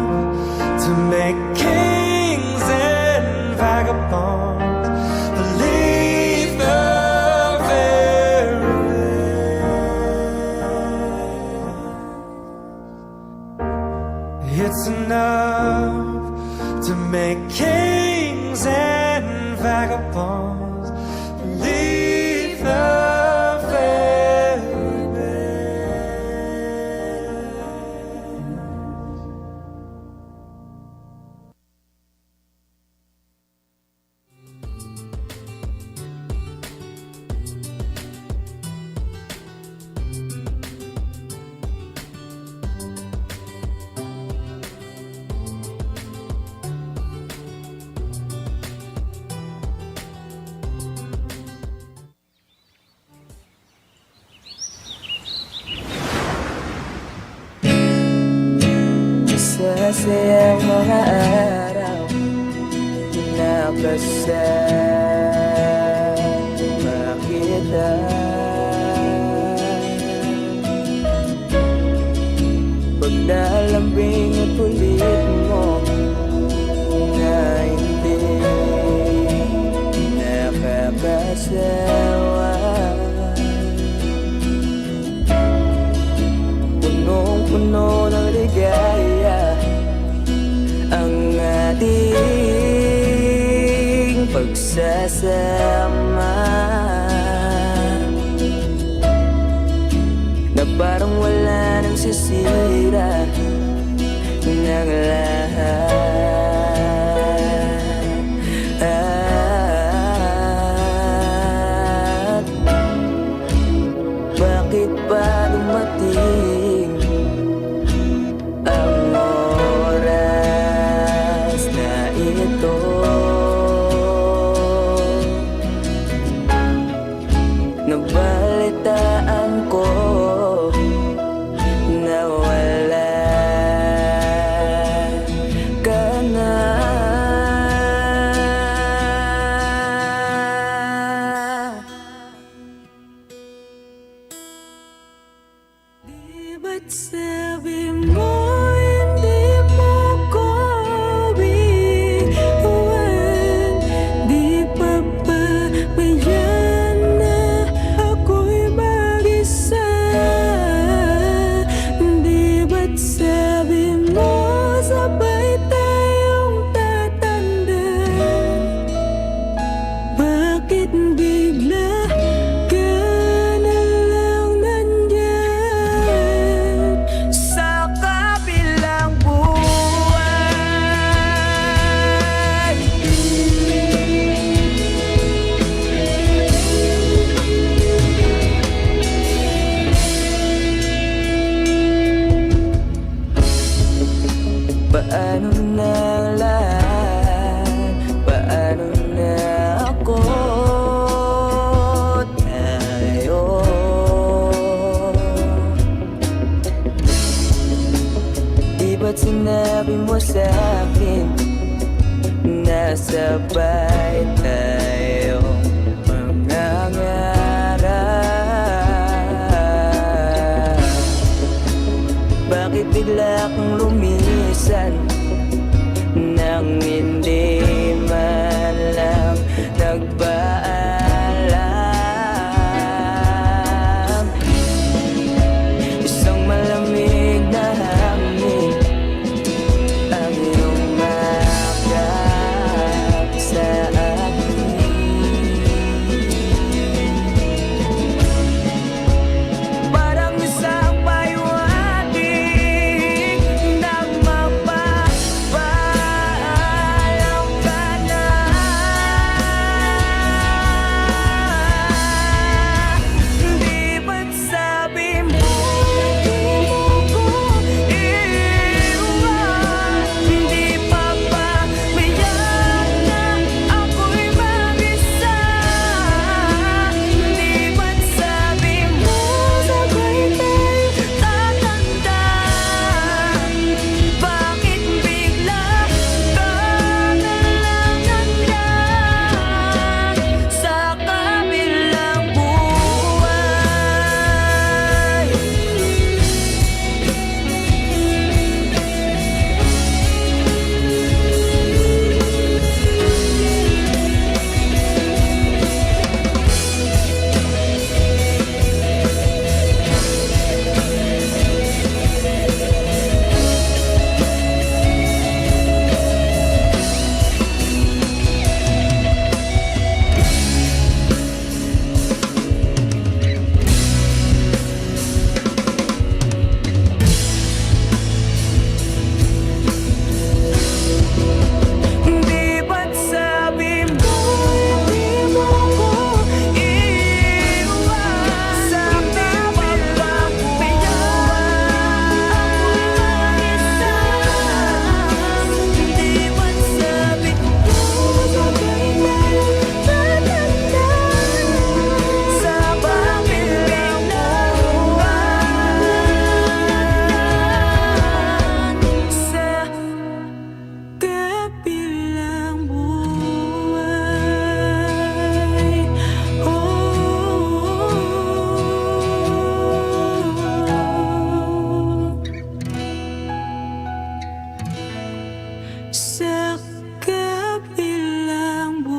to make kings and vagabonds believe the very best. It's enough to make kings and vagabonds believe the very best. Masasayang mga araw na kasama kita. Paglalambing at kulit mo na hindi nakakasawa. Punong-puno ng ligaya ang ating pagsasama, na parang wala nang sisira ng lahat. Bakit ba dumating ang oras na ito? Nabalitaan ko na wala ka na. Di ba't sabi mo hindi mo ko iwan? Di papabayaan na ako'y mag-isa. Di ba't sabi mo sabay tayong tatanda? Bakit bigla ka na lang nandyan sa kabilang buhay? Paano na ang lahat? Paano na ako, tayo? Di ba't sinabi mo sa'kin na sabay tayo? Lumisan nang hindi man lang nagpaalam. Isang malamig na hangin ang yumakap sa akin. Parang isang paywating nang mapapaalam ka na. Di ba't sabi mo, di mo ko iwan? Di ba papabayaan na ako'y mag-isa? Di ba't sabi mo, sabay tayo tatanda? Bakit bigla ka na lang nandyan sa kabilang buhay? Di ba't sabi mo, di mo ko iwan? Sa kabilang buhay, ako'y mag-isa. Di ba't sabi mo, sabay tayo tatanda sa kabilang buhay? Sa kabilang buhay. Oh. Sa kabilang buhay.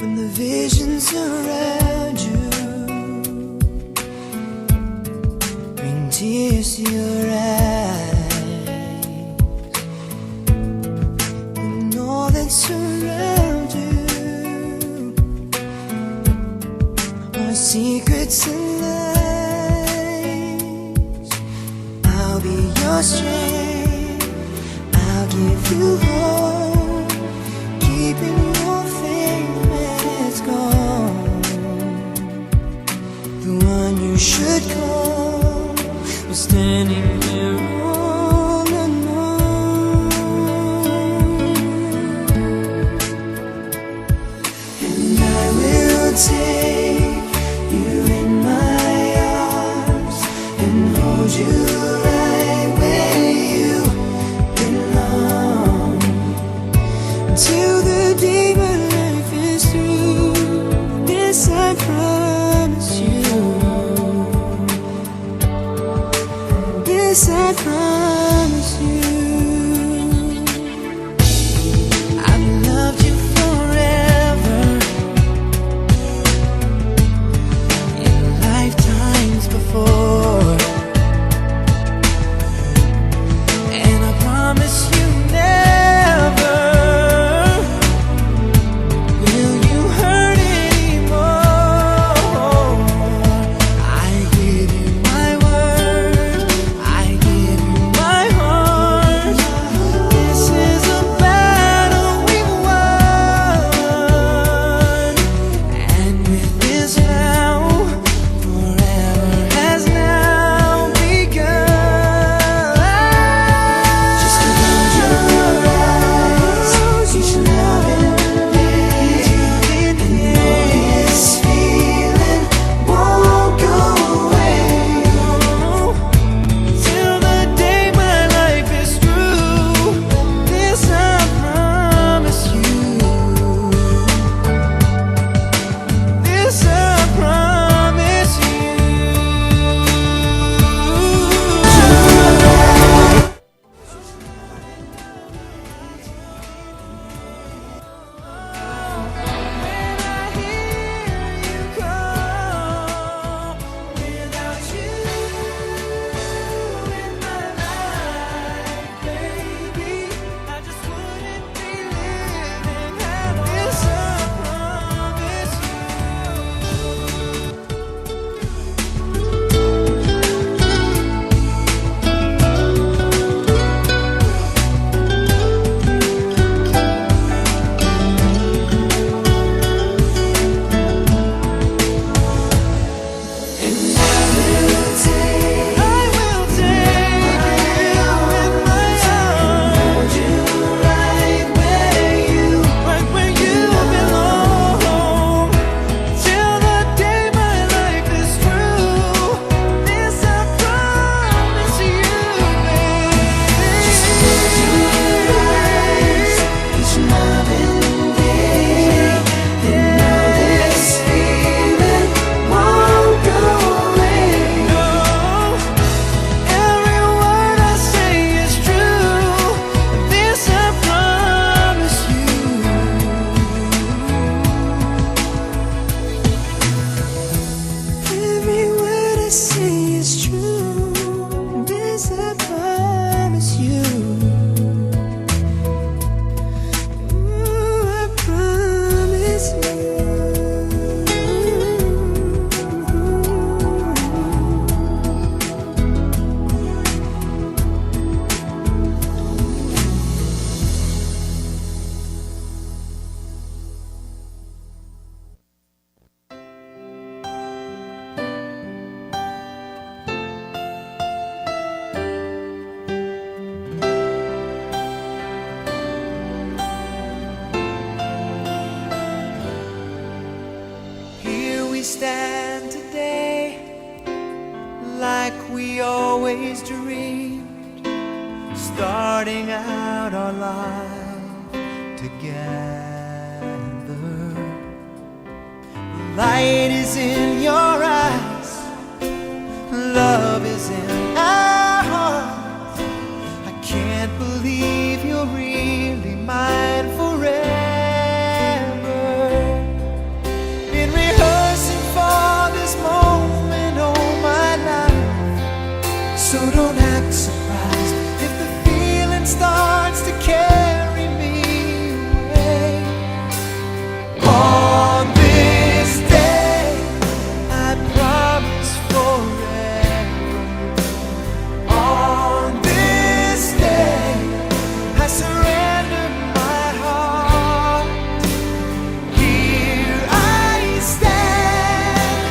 When the visions around you bring tears to your eyes, when all that surrounds you are secrets and lies, I'll be your strength. I'll give you hope, keeping your faith when it's gone. The one you should call was standing there all alone. And I will take you in my arms and hold you right where you belong. Till the day my life is through, this I promise you. This I promise you. I've loved you forever, in lifetimes before, and I promise you never will you hurt anymore. I give you my word, I give you my heart. Stand today like we always dreamed, starting out our life together. Light is in your eyes, love is in our hearts. I can't believe you're really mine forever. Been rehearsing for this moment all my life, so don't act surprised if the feeling starts to carry me away. On this day, I promise forever. On this day, I surrender my heart. Here I stand,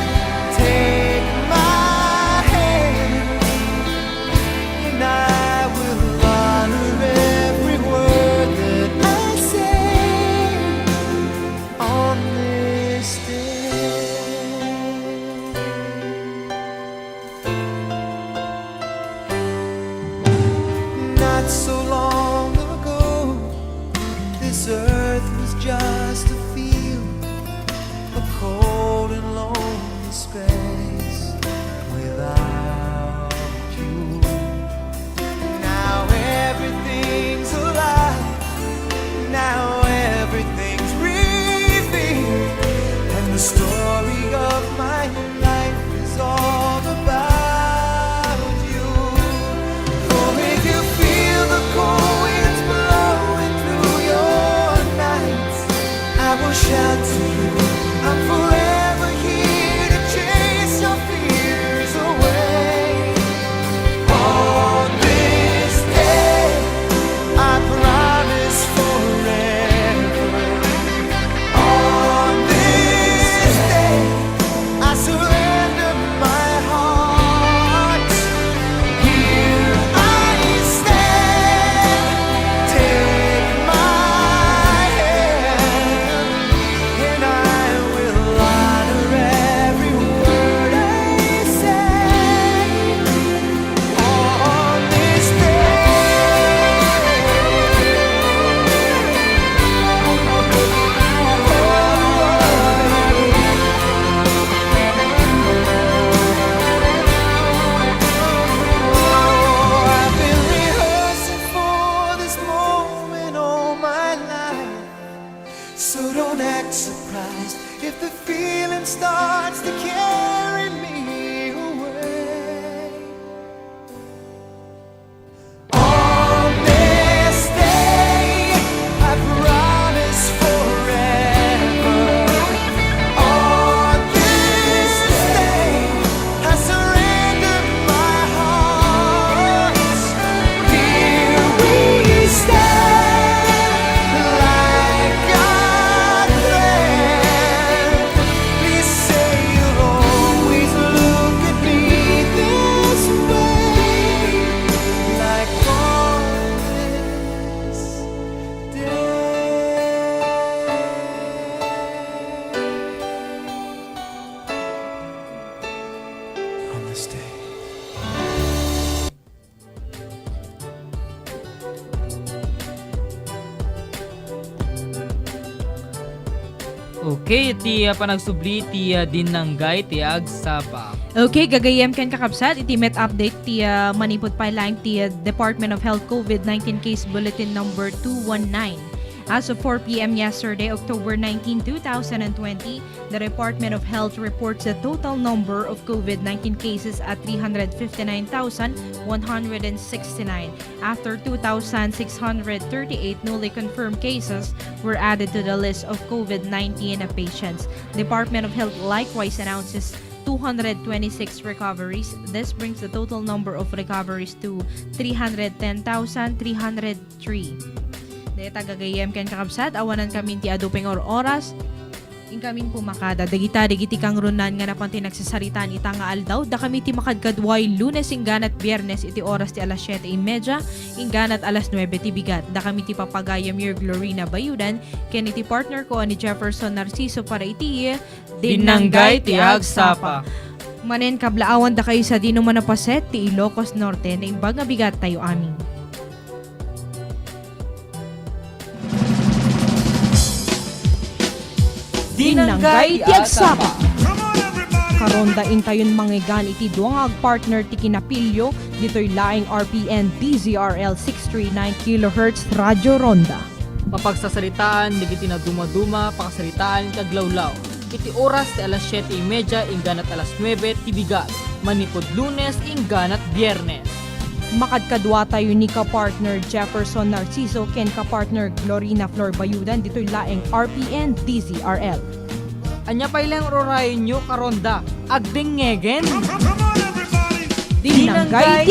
take my hand, and I will honor every word that I say on this day. Not so long ago, this earth was just a field, a cold and lonely space without you. Now everything's alive, now everything's revealed, and the story of my life is all about you. For if you feel the cold winds blowing through your nights, I will shout to you. I'm forever here to chase your fears away. On this day, I promise forever. On this day, I surrender my heart. Here I stand. Take my hand, and I will honor every word I say on this day. Oh, I've been rehearsing for this moment all my life. So don't act surprised if the feeling starts to carry me away. On this day, I promise forever. On this day, I surrender my heart. Here we stand like God planned. Please say you'll always look at me this way, like on this day. On this day. Okay, ti, ah, panagsubli ti, ah, Dinnanggay ti agsapa. Okay, gagayyem ken kakabsat, iti met update ti, ah, manipud pay laeng ti, ah, Department of Health COVID nineteen Case Bulletin Number two one nine. As of four p m yesterday, October nineteen, two thousand and twenty, the Department of Health reports the total number of COVID nineteen cases at three hundred fifty-nine thousand one hundred and sixty-nine, after two thousand six hundred thirty-eight newly confirmed cases were added to the list of COVID nineteen patients. Department of Health likewise announces two hundred twenty-six recoveries. This brings the total number of recoveries to three hundred ten thousand three hundred three. Dayta gagayyem ken kakabsat, awanan kami ti adu pay nga or-oras. Inkamin pumakada dagita dagiti kangrunaan nga napan ti nagsasaritaan ita nga aldaw, dakami ti makadkaduay Lunes ingganat Biernes iti oras ti alas siete y media ingganat alas nuebe ti bigat. Dakami ti papagayam, your Glorina Bayudan, ken iti partner ko a ni Jefferson Narciso para iti Dinnanggay ti Agsapa. Manen kablaawan dakayo sadino man a paset ti Ilocos Norte, naimbag nga bigat tayo amin. Dinnanggay ti Agsapa. Karonda intayon mangngegan iti dua nga agpartner ti kinapilyo ditoy laeng R P N D Z R L six three nine kilohertz Radyo Ronda. Mapagsasaritaan dagiti nadumaduma, pakasaritaan iti aglawlaw. Iti oras ti alas siete y media ingganat alas nuebe ti bigat, manipud Lunes ingganat Biernes. Makadkaduatayo ni kapartner Jefferson Narciso ken kapartner Glorina Flor Bayudan ditoy laeng R P N D Z R L. Ania pay laeng rurayenyo, karonda? Agdengngegen! Dinnanggay ti